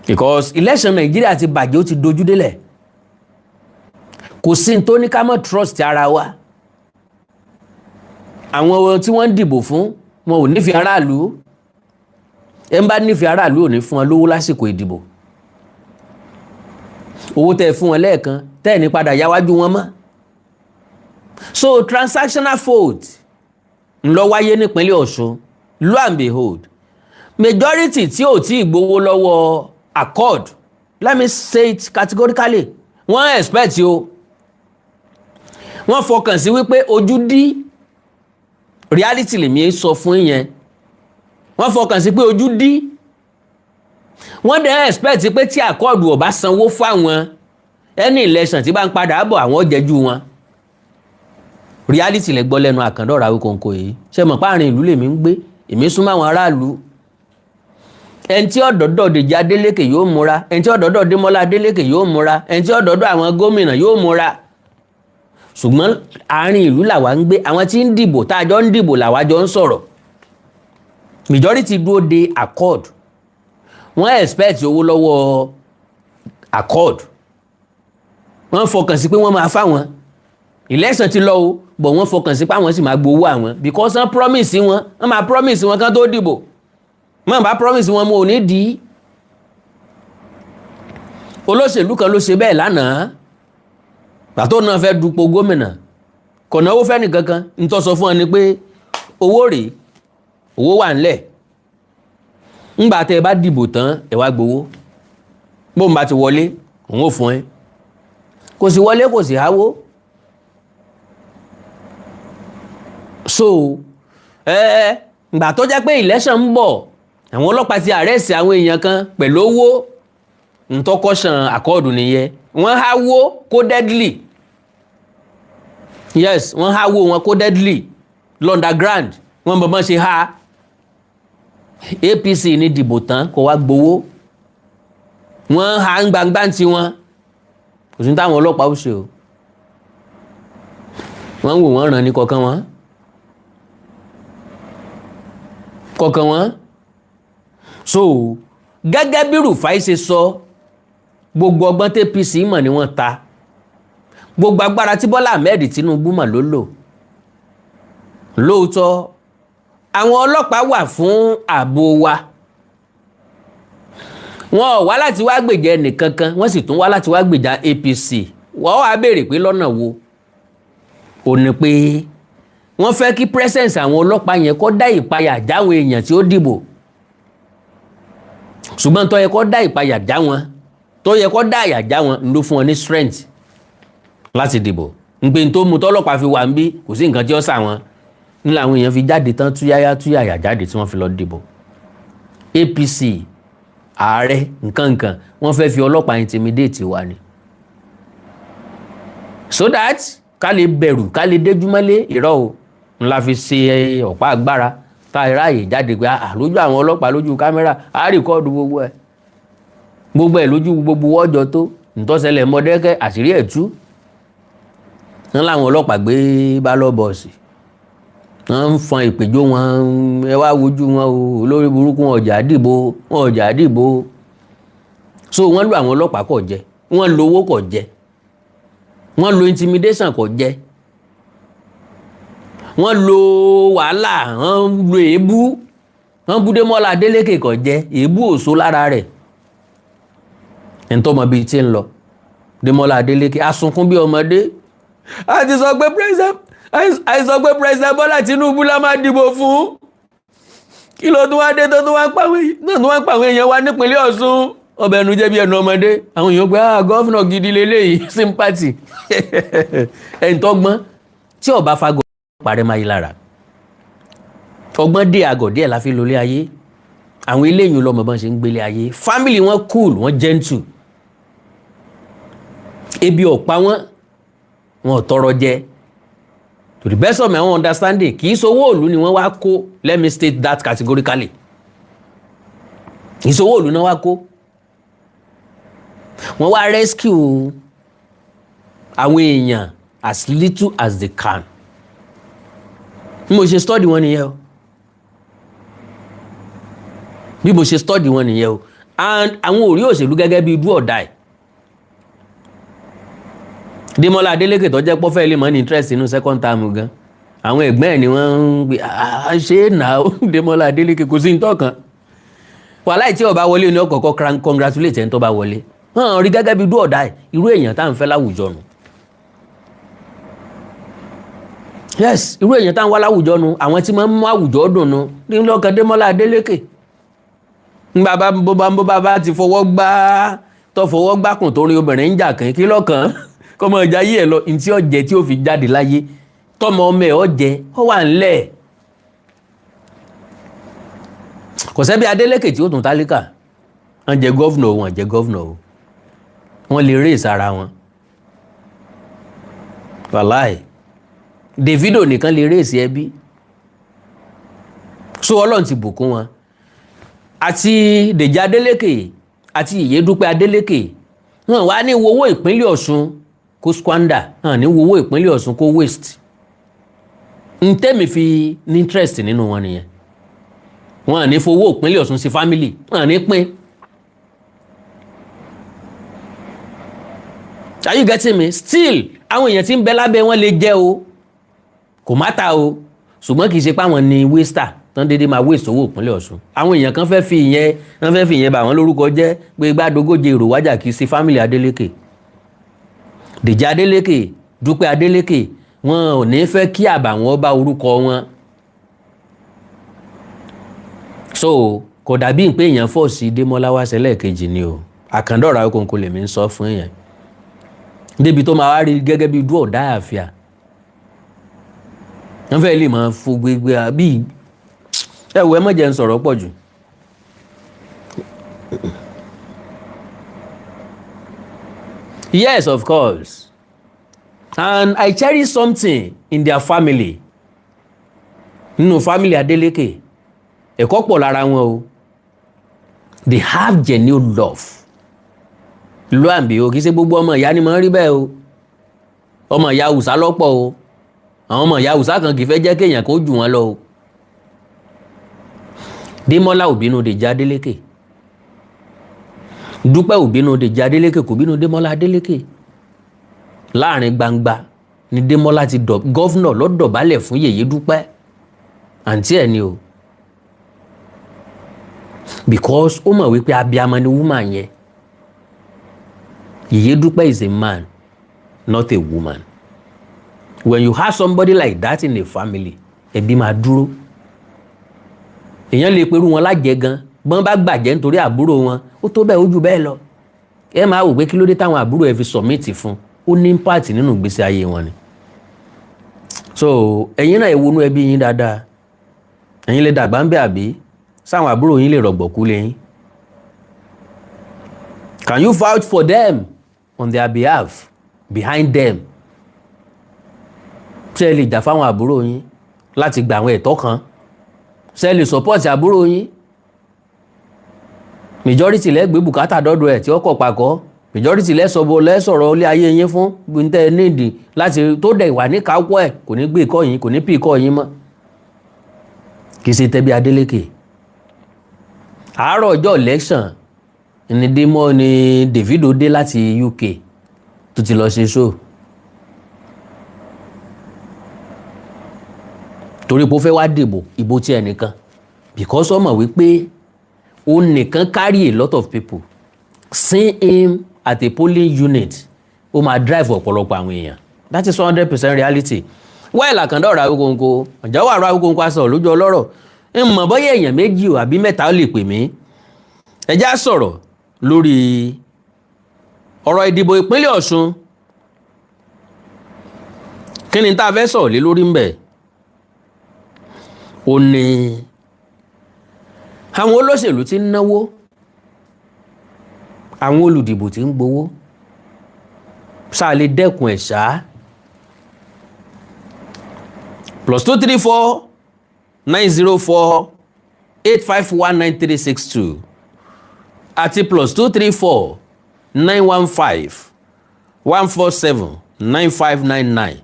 because election Nàìjíríà ti bàjẹ́, ó ti dojú délẹ̀. Kò sí ní tó ní ká mọ̀ trust ara wa. Àwọn tí wọ́n ń dìbò fún Wọn ò nífẹ̀ẹ́ aráàlú. Ẹ ń bá nífẹ̀ẹ́ aráàlú ò ní fún wọn lówó lásìkò ìdìbò. Owó tẹ́ ẹ fún wọn lẹ́ẹ̀kan, tẹ́ ẹ ní padà yáwájú wọn mọ́. So transactional vote ńlọ wáyé nípínlẹ̀ Ọ̀ṣun. Lo and behold, majority tí ò tí ì gbowó lọ́wọ́ Accord, let me say it categorically, wọ́n expect o, wọ́n fọkàn sí wípé ojú dí. Reality lèmi sọ fún yẹn. Wọ́n fọkàn sí pé ojú dí. Wọ́n dẹ̀ expect pé tí Accord ò bá sanwó fáwọn, any election tí bá ń padà bọ̀, àwọn jẹ́jú wọn. Reality lẹ gbọ́ lẹ́nu àkàndọ̀rọ̀ Awíkonko yìí. Ṣe mọ̀ páàrin ìlú lèmi ń gbé, èmi súnmọ́ àwọn aráàlú. Ẹni tí ọ̀dọ́dọ̀ Dèjì Adélékè yóò múra, ẹni tí ọ̀dọ́dọ̀ Démọ́lá Adélékè yóò múra, ẹni tí ọ̀dọ́dọ̀ àwọn gómìnà yóò múra. Ṣùgbọ́n àárín ìlú làwa ń gbé. Àwọn tí ń dìbò, tá a jọ ń dìbò, làwa jọ ń sọ̀rọ̀. Majority dúró de Accord. Wọ́n expect owó lọ́wọ́ Accord. Wọ́n fọkàn sí pé wọ́n máa fáwọn. Election ti lọ o, but wọ́n fọkàn sí pé àwọn sì máa gbowó àwọn, because wọ́n promise wọn, wọ́n máa promise wọn kán tó dìbò. Wọ́n bá promise wọn, mo ò ní dì í. Olóṣèlú kan ló ṣe bẹ́ẹ̀ lánàá. Pàtó náà fẹ́ dupò gómìnà, kò náwó fẹ́ nìkankan. Ń tó sọ fún ọ ni pé owó rèé, owó wà ńlẹ̀. Ńgbà tẹ́ ẹ bá dìbò tán, ẹ wá gbowó. Bóun bá ti wọlé, òun ò fún ẹ. Kò sì wọlé, kò sì háwó. So ẹ ǹgbà tó jẹ́ pé election ń bọ̀, àwọn ọlọ́pàá ti arrest àwọn èèyàn kan pẹ̀lú owó. Ntọ́kọ̀sán Accord nìyẹn. Wọ́n háwó codedly. Yes, wọ́n háwó wọn codedly l'underground. Wọ́n bọ̀ bọ́n ṣe há. APC ní dìbò tán kó wá gbowó. Wọ́n há ń gbangba ti wọn. Kò sí táwọn ọlọ́pàá ó ṣe o. Wọ́n ń wò wọ́n ràn ní kọ̀ọ̀kan wọn kọ̀ọ̀kan wọn. So gẹ́gẹ́ bí Rufai ṣe sọ, gbogbo ọgbọ́n tí APC mọ̀ ni wọ́n ta, gbogbo agbára tí Bọ́lá Ahmed Tinubu mọ̀ ló lò. Lóòótọ́, àwọn ọlọ́pàá wà fún ààbò wa. Wọn ò wá láti wá gbèjà ẹnìkankan, wọ́n sì tún wá láti wá gbèjà APC. Wọ́n wá béèrè pé lọ́nà wo? Ò ní pé wọ́n fẹ́ kí presence àwọn ọlọ́pàá yẹn kó dá ìpayà jáwọn èèyàn tí ó dìbò. Ṣùgbọ́n tó yẹ kó dá ìpayà já wọn, tó yẹ kó dá àyà já wọn, ló fún wọn ní strength láti dìbò. Npé tó mú tọ́lọ́pàá fi wà ń bí, kò sí nǹkan tí ó sà wọn ní làwọn èèyàn fi jáde tán, túyáyá túyàyà jáde tí wọ́n fi lọ dìbò. APC, ààrẹ, nkankan, wọ́n fẹ́ fi ọlọ́pàá intimidate wa ni, so that ká lè bẹ̀rù, ká lè déjúmọ́lé. Irọ́ o. Ńlá fi ṣe ọ̀pá agbára tá a ráàyè jáde pé à lójú àwọn ọlọ́pàá, lójú kámẹ́rà, á record gbogbo ẹ̀, gbogbo ẹ̀ lójú gbogbo ọjọ́ tó ntọ́sẹ̀lẹ̀ Mọ̀dẹ́kẹ́, àṣírí ẹ̀ tú. Wọ́n láwọn ọlọ́pàá gbé ballot box, wọ́n ń fọn ìpèjọ́ wọn. Ẹ wá wojú wọn o, olórí burúkú, wọn ọjà dìbò, wọn ọjà dìbò. So wọ́n lu àwọn ọlọ́pàá kò jẹ, wọ́n lo owó kò jẹ, wọ́n lo intimidation kò jẹ, wọ́n lo wàhálà, wọ́n lo èébú, wọ́n bú Démọ́lá Adélékè kò jẹ, èébú òṣó lára rẹ̀. Ntọ́mọ bíi tí ń lọ, Démọ́lá Adélékè asunkún bí ọmọdé. A ti sọ pé president, àìsọ pé President Bọ́lá Tinubu la máa dìbò fún. Kí ló tún wá dé tó tún wá ń pàwọn èèyàn wa nípínlẹ̀ Ọ̀ṣun? Ọbẹ̀ ẹnu jẹ́ bí ẹnu ọmọdé. Àwọn èèyàn pé, ah, governor gidi leléyìí, sympathy. Ẹni tọ́gbọ́n tí ọba fagbọ́ parẹ́ máa yí lára ọgbọ́n dé àgọ̀ díẹ̀ la fi lólé ayé. Àwọn eléyìí lọ́mọ bọ́n ṣe ń gbélé ayé. Family wọn cool, wọn gentle. Ebi ọ̀pá wọn, wọn ò tọrọ jẹ. To the best of my own understanding, kì í sowó òlu ni wọ́n wá kó. Let me state that categorically. Kì í sowó òlu náà wá kó. Wọ́n wá rescue àwọn èèyàn as little as they can. Bí mo ṣe study wọn nìyẹn o, bí mo ṣe study wọn nìyẹn o. And àwọn ò rí òṣèlú gẹ́gẹ́ bí do or die. Démọ́lá Adélékè tó jẹ́ pọ́fẹ́ lè mọ́ ní interest inú second term gan. Àwọn ẹ̀gbọ́n ẹ̀ ni wọ́n ń gbé ṣe é nà ó. Démọ́lá Adélékè kò sí ní tọ́kàn wàhálà tí ó bá wọlé ní ọkọ̀ọ̀kọ̀ congratulate ẹni tó bá wọlé hàn rí gẹ́gẹ́ bí do or die. Irú èèyàn tá à ń fẹ́ láwùjọ nù. Yes, irú èèyàn tá à ń wá láwùjọ nu, àwọn tí máa ń mú àwùjọ dùn nu ní lọ́kàn Démọ́lá Adélékè. Ńgbà bá bó bá bó bá bá ti fọwọ́ gbá tó fọwọ́ gbákùn tó rí obìnrin ń jà kàn kí lọ́kàn kọ́ mọ ìjà yí ẹ̀ lọ, ntí ọ̀jẹ̀ tí ó fi jáde láyé, tọmọ ọmọ ẹ̀ ọ̀jẹ̀ ó wà ńlẹ̀. Kò sẹ́bi Adélékè tí ó tún tálíkà. Wọ́n jẹ governor, wọ́n jẹ governor o, wọ́n lè raise ara wọn. Wàláì, Davido nìkan lè raise ẹbí. So Ọlọ́run ti bùkún wọn, àti Dèjì Adélékè àti Ìyédúpẹ́ Adélékè. Wọn wá ní wowó ìpínlẹ̀ Ọ̀ṣun kó squander, wọn ní wowó ìpínlẹ̀ Ọ̀ṣun kó waste. Ntẹ́mi fi ní interest nínú wọn nìyẹn. Wọn ní fowó ìpínlẹ̀ Ọ̀ṣun sí family, wọn ní pín. Are you getting me? Still, àwọn èèyàn tí ń bẹ lábẹ́ wọn lè jẹ́ o, kò má ta o, ṣùgbọ́n kì í ṣe pé àwọn ni waster tán déédéé máa waste owó ìpínlẹ̀ Ọ̀ṣun. Àwọn èèyàn kan fẹ́ fi ìyẹn, wọ́n fẹ́ fi ìyẹn bà wọ́n lórúkọ jẹ́ pé gbàdógóje èrò wájà kì í ṣe family Adélékè. Dèjì Adélékè, Dúpẹ́ Adélékè, wọn ò ní fẹ́ kí àbàwọ́n bá orúkọ wọn. So kò dàbí pé èèyàn force Démọ́lá wá sẹ́lẹ̀ kejì ni o. Àkàndọ̀rọ̀ Awíkonko lèmi ń sọ fún èèyàn débi tó máa wá rí gẹ́gẹ́ bí do or die àfíà. Wọ́n fẹ́ lè máa fo gbégbé bí ẹ wò. Ẹ má jẹ́ ń sọ̀rọ̀ pọ̀ jù. Yes, of course, and I cherish something in their family. Nínú family Adeleke, ẹ̀kọ́ pọ̀ lára wọn o. They have genuine love. Lóàbí o, kì í ṣe gbogbo ọmọ ìyá ni mo ń rí bẹ́ẹ̀ o. Ọmọ ìyá Haúsá lọ́pọ̀ o. Àwọn ọmọ ìyá Haúsá kan kì í fẹ́ jẹ́ kéèyàn kó jù wọ́n lọ o. Démọ́lá ò bínú Dèjì Adélékè, Dúpẹ́ ò bínú Dèjì Adélékè, kò bínú Démọ́lá Adélékè. Láàrin gbangba ni Démọ́lá ti dọ̀ governor ló dọ̀bálẹ̀ fún Yèyé Dúpẹ́, àǹtí ẹ̀ ni o, because ó mọ̀ wípé abiyamọ ni woman yẹn. Yèyé Dúpẹ́ is a man, not a woman. When you have somebody like that in a family, ẹbí máa dúró. Èèyàn lè perú wọn lájẹ gan gbọ́n bá gbàjẹ́ nítorí àbúrò wọn. Ó tó bẹ́ẹ̀, ó jù bẹ́ẹ̀ lọ. Ẹ máa wò pé kí ló dé táwọn àbúrò ẹ fi submit fún. Ó ní impact nínú ìgbésí ayé wọn ni. So ẹ̀yin náà, ẹ wọnú ẹbí yín dáadáa. Ẹ̀yin lè dàgbà ń bẹ, àbí sáwọn àbúrò yín lè rọ̀gbọ̀kú lẹ́yìn? Can you vouch for them on their behalf, behind them? Ṣé ẹ lè jà fáwọn àbúrò yín láti gba àwọn ẹ̀tọ́ kan? Ṣé ẹ lè support àbúrò yín? Majority lẹ́gbẹ̀ẹ́ bùkátà dọ́dọ̀ ẹ̀ tí ó kọ̀ pàkọ́. Majority lẹ́sọ̀bọ̀ lẹ́sọ̀rọ̀ ilé ayé yín fún gbìntẹ́ nídìí láti tó dẹ̀ wà ní káwọ́ ẹ̀. Kò ní gbé ikọ́ yín, kò ní pì ikọ́ yín mọ́. Kì í ṣe tẹ́bí Adélékè. Àárọ̀ ọjọ́ election ni Démọ́ ni Davido dé láti UK tó ti lọ ṣe show, torí pé ó fẹ́ wá dìbò ìbò tí ẹnìkan, because ó mọ̀ wípé òun nìkan carry a lot of people. Seeing him at a polling unit, ó máa drive ọ̀pọ̀lọpọ̀ àwọn èèyàn. That is 100% reality. Well, Àkàndá ọ̀rọ̀ Awíkonko ọ̀jáwó àrò Awíkonko aṣọ lójú ọlọ́rọ̀ ń mọ̀ bóyá èèyàn méjì o àbí mẹ́ta ó lè pè mí. Ẹ já sọ̀rọ̀ lórí ọ̀rọ̀ ìdìbò ìpínlẹ̀ Ọ̀ṣun. Kí ni tá a fẹ́ sọ̀rọ̀ lé lórí ń bẹ̀? Ó ní àwọn olóṣèlú tí ń náwó, àwọn olùdìbò tí ń gbowó. Ṣáà lè dẹ́kun ẹ̀ ṣáá? +234 904 851 9362 àti +234 915 147 9599,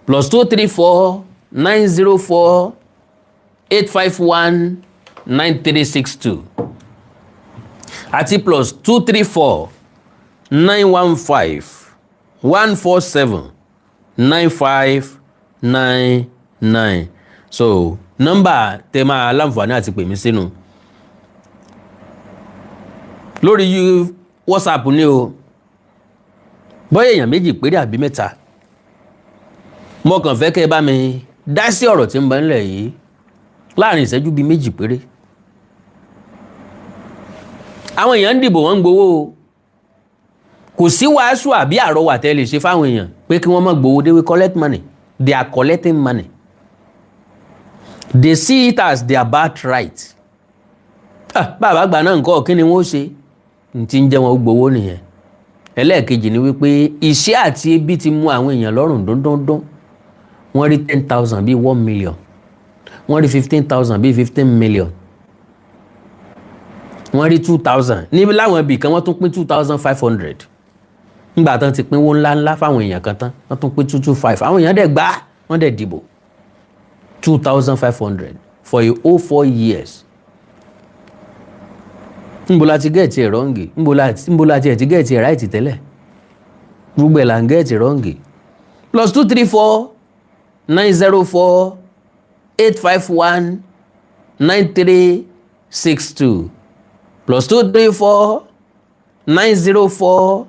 +234 904 851 9362 àti +234 915 147 9599. Nine. So nọ́mbà tẹ máa láǹfààní àti pè mí sínú lórí WhatsApp ni o. Bóyá èèyàn méjì péré àbí mẹ́ta, mo kàn fẹ́ kẹ́ ẹ bá mi dá sí ọ̀rọ̀ tí ń bẹ ńlẹ̀ yìí láàrin ìṣẹ́jú bíi méjì péré. Àwọn èèyàn ń dìbò, wọ́n ń gbowó o. Kò sí wàásù àbí àrọwà tẹ́ lè ṣe fáwọn èèyàn pé kí wọ́n má gbowó. They will collect money. They are collecting money. They see it as their birthright. Ah, bàbá àgbà náà nǹkan kí ni wọ́n ṣe n ti ń jẹ́ wọn gbowó nìyẹn. Ẹlẹ́ẹ̀kejì ni wípé ìṣẹ́ àti ebi ti mú àwọn èèyàn lọ́rùn dúndúndún. Wọ́n rí 10,000 bíi 1 million, wọ́n rí 15,000 bíi 15 million, wọ́n rí 2,000 níbi láwọn ibì kan, wọ́n tún pín 2,500. Nígbà tán ti pínwó ńláńlá fáwọn èèyàn kan tán, wọ́n tún pín two two five. Àwọn èèyàn dẹ̀ gbá, wọ́n dẹ̀ dìbò. 2,500 for a whole 4 years. Níbo la ti get ẹ̀ wrong? Níbo la ti get ẹ̀ right tẹ́lẹ̀? Gbogbo ẹ̀ là ń get wrong. +234 904 851 9362, +234 904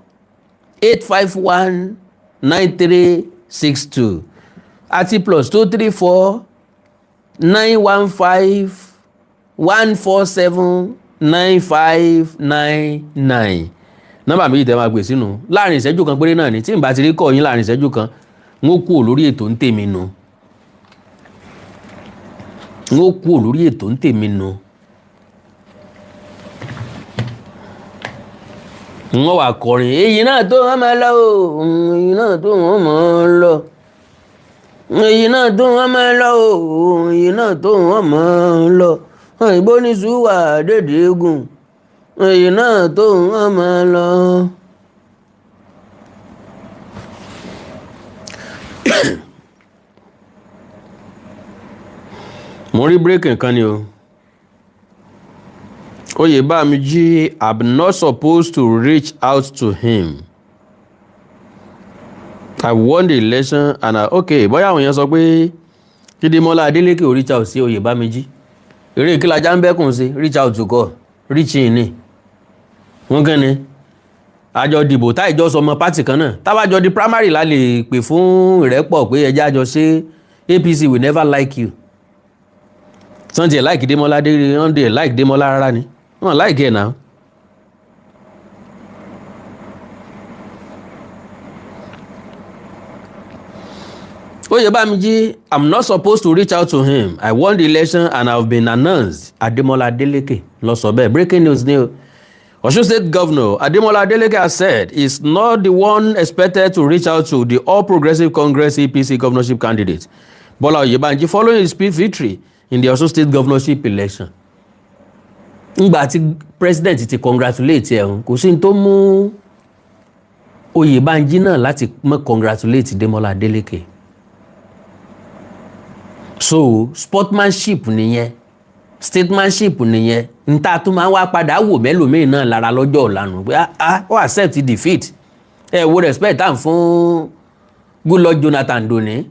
851 9362 àti +234 915 147 9599. Nọ́mbà méjì tẹ́ máa gbé sínú láàrin ìṣẹ́jú kan péré náà ni. Tí n bá ti rí kọ́ yín láàrin ìṣẹ́jú kan, n ó kúrò lórí ètò ń tèmi nu, n ó kúrò lórí ètò ń tèmi nu. Wọ́n wà kọrin èyí náà tó wọ́n máa lọ o, èyí náà tó wọ́n máa lọ, èyí náà tó wọ́n máa lọ o, èyí náà tó wọ́n máa lọ, ìbò ní sùúwà dédé gùn, èyí náà tó wọ́n máa lọ. Mo rí breaking kan ni o. Oyèbámijí, I'm not supposed to reach out to him. I won the election and I, okay, bóyá àwọn èèyàn sọ pé kí Démọ́lá Adélékè ò reach out sí Oyèbámijí. Eré kí lajá ń bẹ́kùn sí reach out to kọ́ reach in ni. Wọ́n kàn ní àjọ dìbò táìjọ sọmọ party kan náà, tábàjọ di primary la lè pè fún ìrẹ́pọ̀ pé ẹjẹ́ àjọ ṣe. APC will never like you. Sọ́n tiẹ̀ like Démọ́lá dé, wọ́n dẹ̀ like Démọ́lá rárá ni, wọ́n like ẹ̀ náà. Oyèbámijí, I'm not supposed to reach out to him. I won the election and I've been announced. Ademola Adeleke ló sọ bẹ́ẹ̀. Breaking news ni o. Osun State Governor Ademola Adeleke has said he's not the one expected to reach out to the All Progressive Congress, APC, governorship candidate Bola Oyebanji following his victory in the Osun State governorship election. Ngbà tí president ti congratulate ẹ̀, kò sí ní tó mú Oyèbánjí náà láti mọ́ congratulate Demola Adeleke. So sportsmanship nìyẹn, statesmanship nìyẹn. Nta tó máa ń wá padà wò mẹ́lòmíì náà lára lọ́jọ́ ọ̀la nù pé ah, ó accept defeat. Ẹ wo respect tá à ń fún Goodluck Jonathan dòní.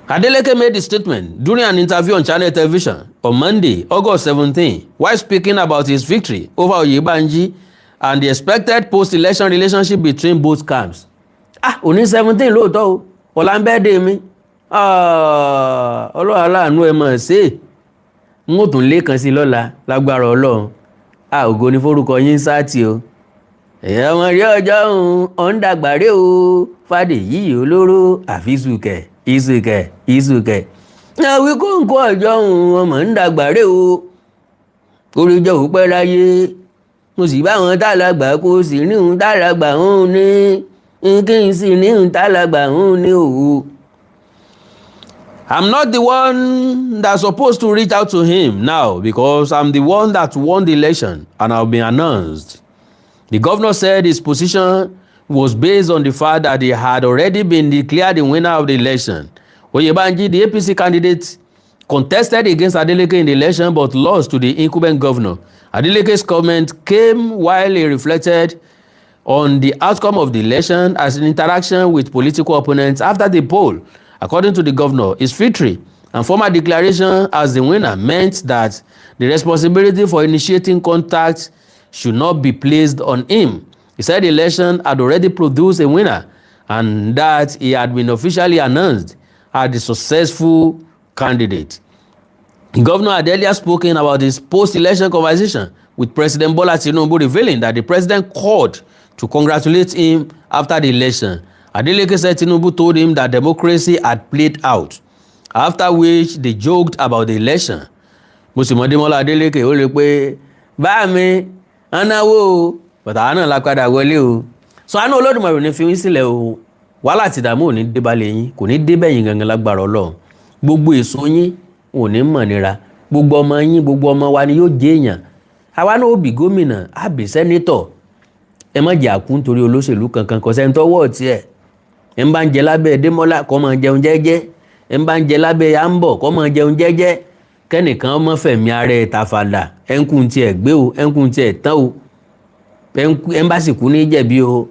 Adeleke made the statement during an interview on Channel Television on Monday, August 17, while speaking about his victory over Oyebanji and the expected post-election relationship between both camps. Ah, òní 17 lóòótọ́ o, ọ̀la ń bẹ́ẹ̀ dé mi. Ọlọ́run aláàánú ẹ mọ̀ ṣe é, n ó tún lé kan sí lọ́la lágbára Ọlọ́run. A ògo ní forúkọ yín sáàtì o. Èèyàn ọmọ rí ọjọ́ òun ọ̀ǹdàgbàrẹ́ o, fàdé yìí olóró àfisùkẹ̀ ìsùkẹ̀ ìsùkẹ̀ àwí kóńkó ọjọ́ òun ọmọ ń dàgbàrẹ́ o, oríjọ́ ò pẹ́ láyé, mo sì bá wọn tálàgbà kó sì ní òun tálàgbà òun ní kí n sì ní òun tálàgbà òun ní òwò. I'm not the one that's supposed to reach out to him now because I'm the one that won the election and I've been announced. The governor said his position was based on the fact that he had already been declared the winner of the election. Oyebanji, the APC candidate, contested against Adeleke in the election but lost to the incumbent governor. Adeleke's comment came while he reflected on the outcome of the election as an interaction with political opponents after the poll According to the governor, his victory and formal declaration as the winner meant that the responsibility for initiating contact should not be placed on him. He said the election had already produced a winner and that he had been officially announced as the successful candidate. The governor had earlier spoken about his post-election conversation with President Bola Tinubu, revealing that the president called to congratulate him after the election. Adeleke said Tinubu told him that democracy had played out, after which they joked about the election. Mo sì mọ Démọ́lá Adeleke, ó lè pé bá mi anáwó o, bàtà náà la padà wọlé o. Sọ àánú Olódùmarè ò ní fi yín sílẹ̀ o. Wàhálà àti ìdààmú ò ní dé balẹ̀ yín, kò ní dé bẹ̀yìn gangan lágbára Ọlọ́run. Gbogbo èso yín ò ní mọ̀ nira. Gbogbo ọmọ yín, gbogbo ọmọ wa ni yóò jẹ́ èèyàn. Àwa náà ó bí gómìnà, á bí senator. Ẹ má jẹ́ àkú nítorí olóṣèlú kankan, kò sẹ́ni tọ́wọ́ tiẹ̀. Ẹ ń bá ń jẹ lábẹ́ Démọ́lá, kó máa jẹun jẹ́jẹ́. Ẹ ń bá ń jẹ lábẹ́ Àǹbọ̀, kó máa jẹun jẹ́jẹ́. Kẹ́nìkan má fẹ̀mí ara ẹ̀ tàfàlà. Ẹ̀ ń kún tiẹ̀ gbé o, ẹ̀ ń kún tiẹ̀ tán o, ẹ̀ ń bá sì kú ní jẹ̀bi o.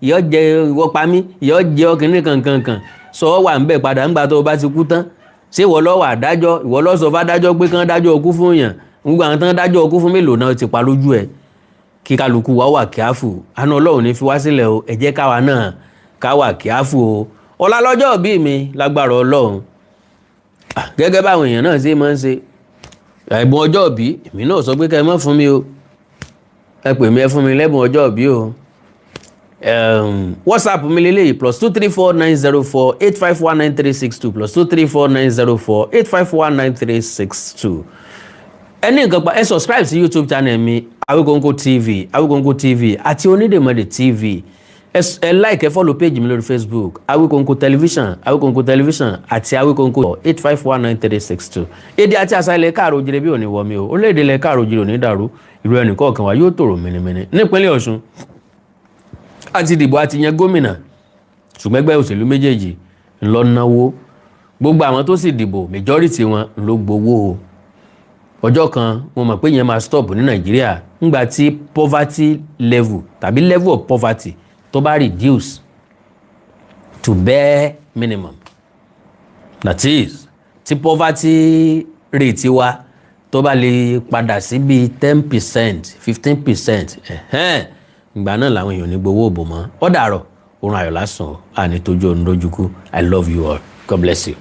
Ìyọ́ jẹ ìwọ pa mí, ìyọ́ jẹ ọkùnrin kankankan sọ ọ́ wà ń bẹ̀ padà ńgbà tó o bá ti kú tán. Ṣé ìwọ ló wà dájọ́? Ìwọ ló sọ fádájọ́ pé kán dájọ́ ọkú fún yàn? Gbogbo àwọn tán dájọ́ ọkú fún, mélòó náà ti pa lójú ẹ̀? Kí kálukú wa wà careful. Àánú Ọlọ́run ní fi wá sílẹ̀ o. Ẹ jẹ́ káwa náà ká wà careful o. Ọ̀la lọ́jọ́ bí mi lágbára Ọlọ́run. Gẹ́gẹ́ báwọn èèyàn náà ṣe máa ń ṣe ẹ̀bùn ọjọ́ ìbí, èmi náà sọ pé kẹ́ ẹ má fún mi o. Ẹ pè mí, ẹ fún mi lẹ́bùn ọjọ́ ìbí o. WhatsApp mi lélẹ́yìí: +2349048519362, +2349048519362. Ẹ ní nǹkan pa, ẹ subscribe sí YouTube channel mi, Awikonko TV, Awikonko TV àti Onídèmọdè TV. Ẹ like, ẹ follow page mi lórí Facebook, Awikonko Television, Awikonko Television àti Awikonko 8519362. Èdè àti àṣà ilẹ̀ káàró òjìrè bí òní wọmi o. Orílẹ̀-èdè ilẹ̀ káàró òjìrè òní dàrú. Ìlú ẹnì kọ̀ọ̀kan wa yóò tòrò mìnìmìnì. Nípínlẹ̀ Ọ̀ṣun, àti dìbò, àti yan gómìnà, ṣùgbọ́n ẹgbẹ́ òṣèlú méjèèjì ńlọ náwó. Gbogbo àwọn tó sì dìbò, majority wọn ló gbowó o. Ọjọ́ kan mo mọ̀ pé ìyẹn máa stop ní Nàìjíríà, ńgbà tí poverty level tàbí level of poverty tó bá reduce to bare minimum, that is, tí poverty rate wa tó bá lè padà sí bíi 10%, 15%, ìgbà náà làwọn èèyàn ní gbowó òbò mọ́. Ó dàrọ̀, oorun ayọ̀ lásán, àní tójú oorun lójúkú. I love you all. God bless you.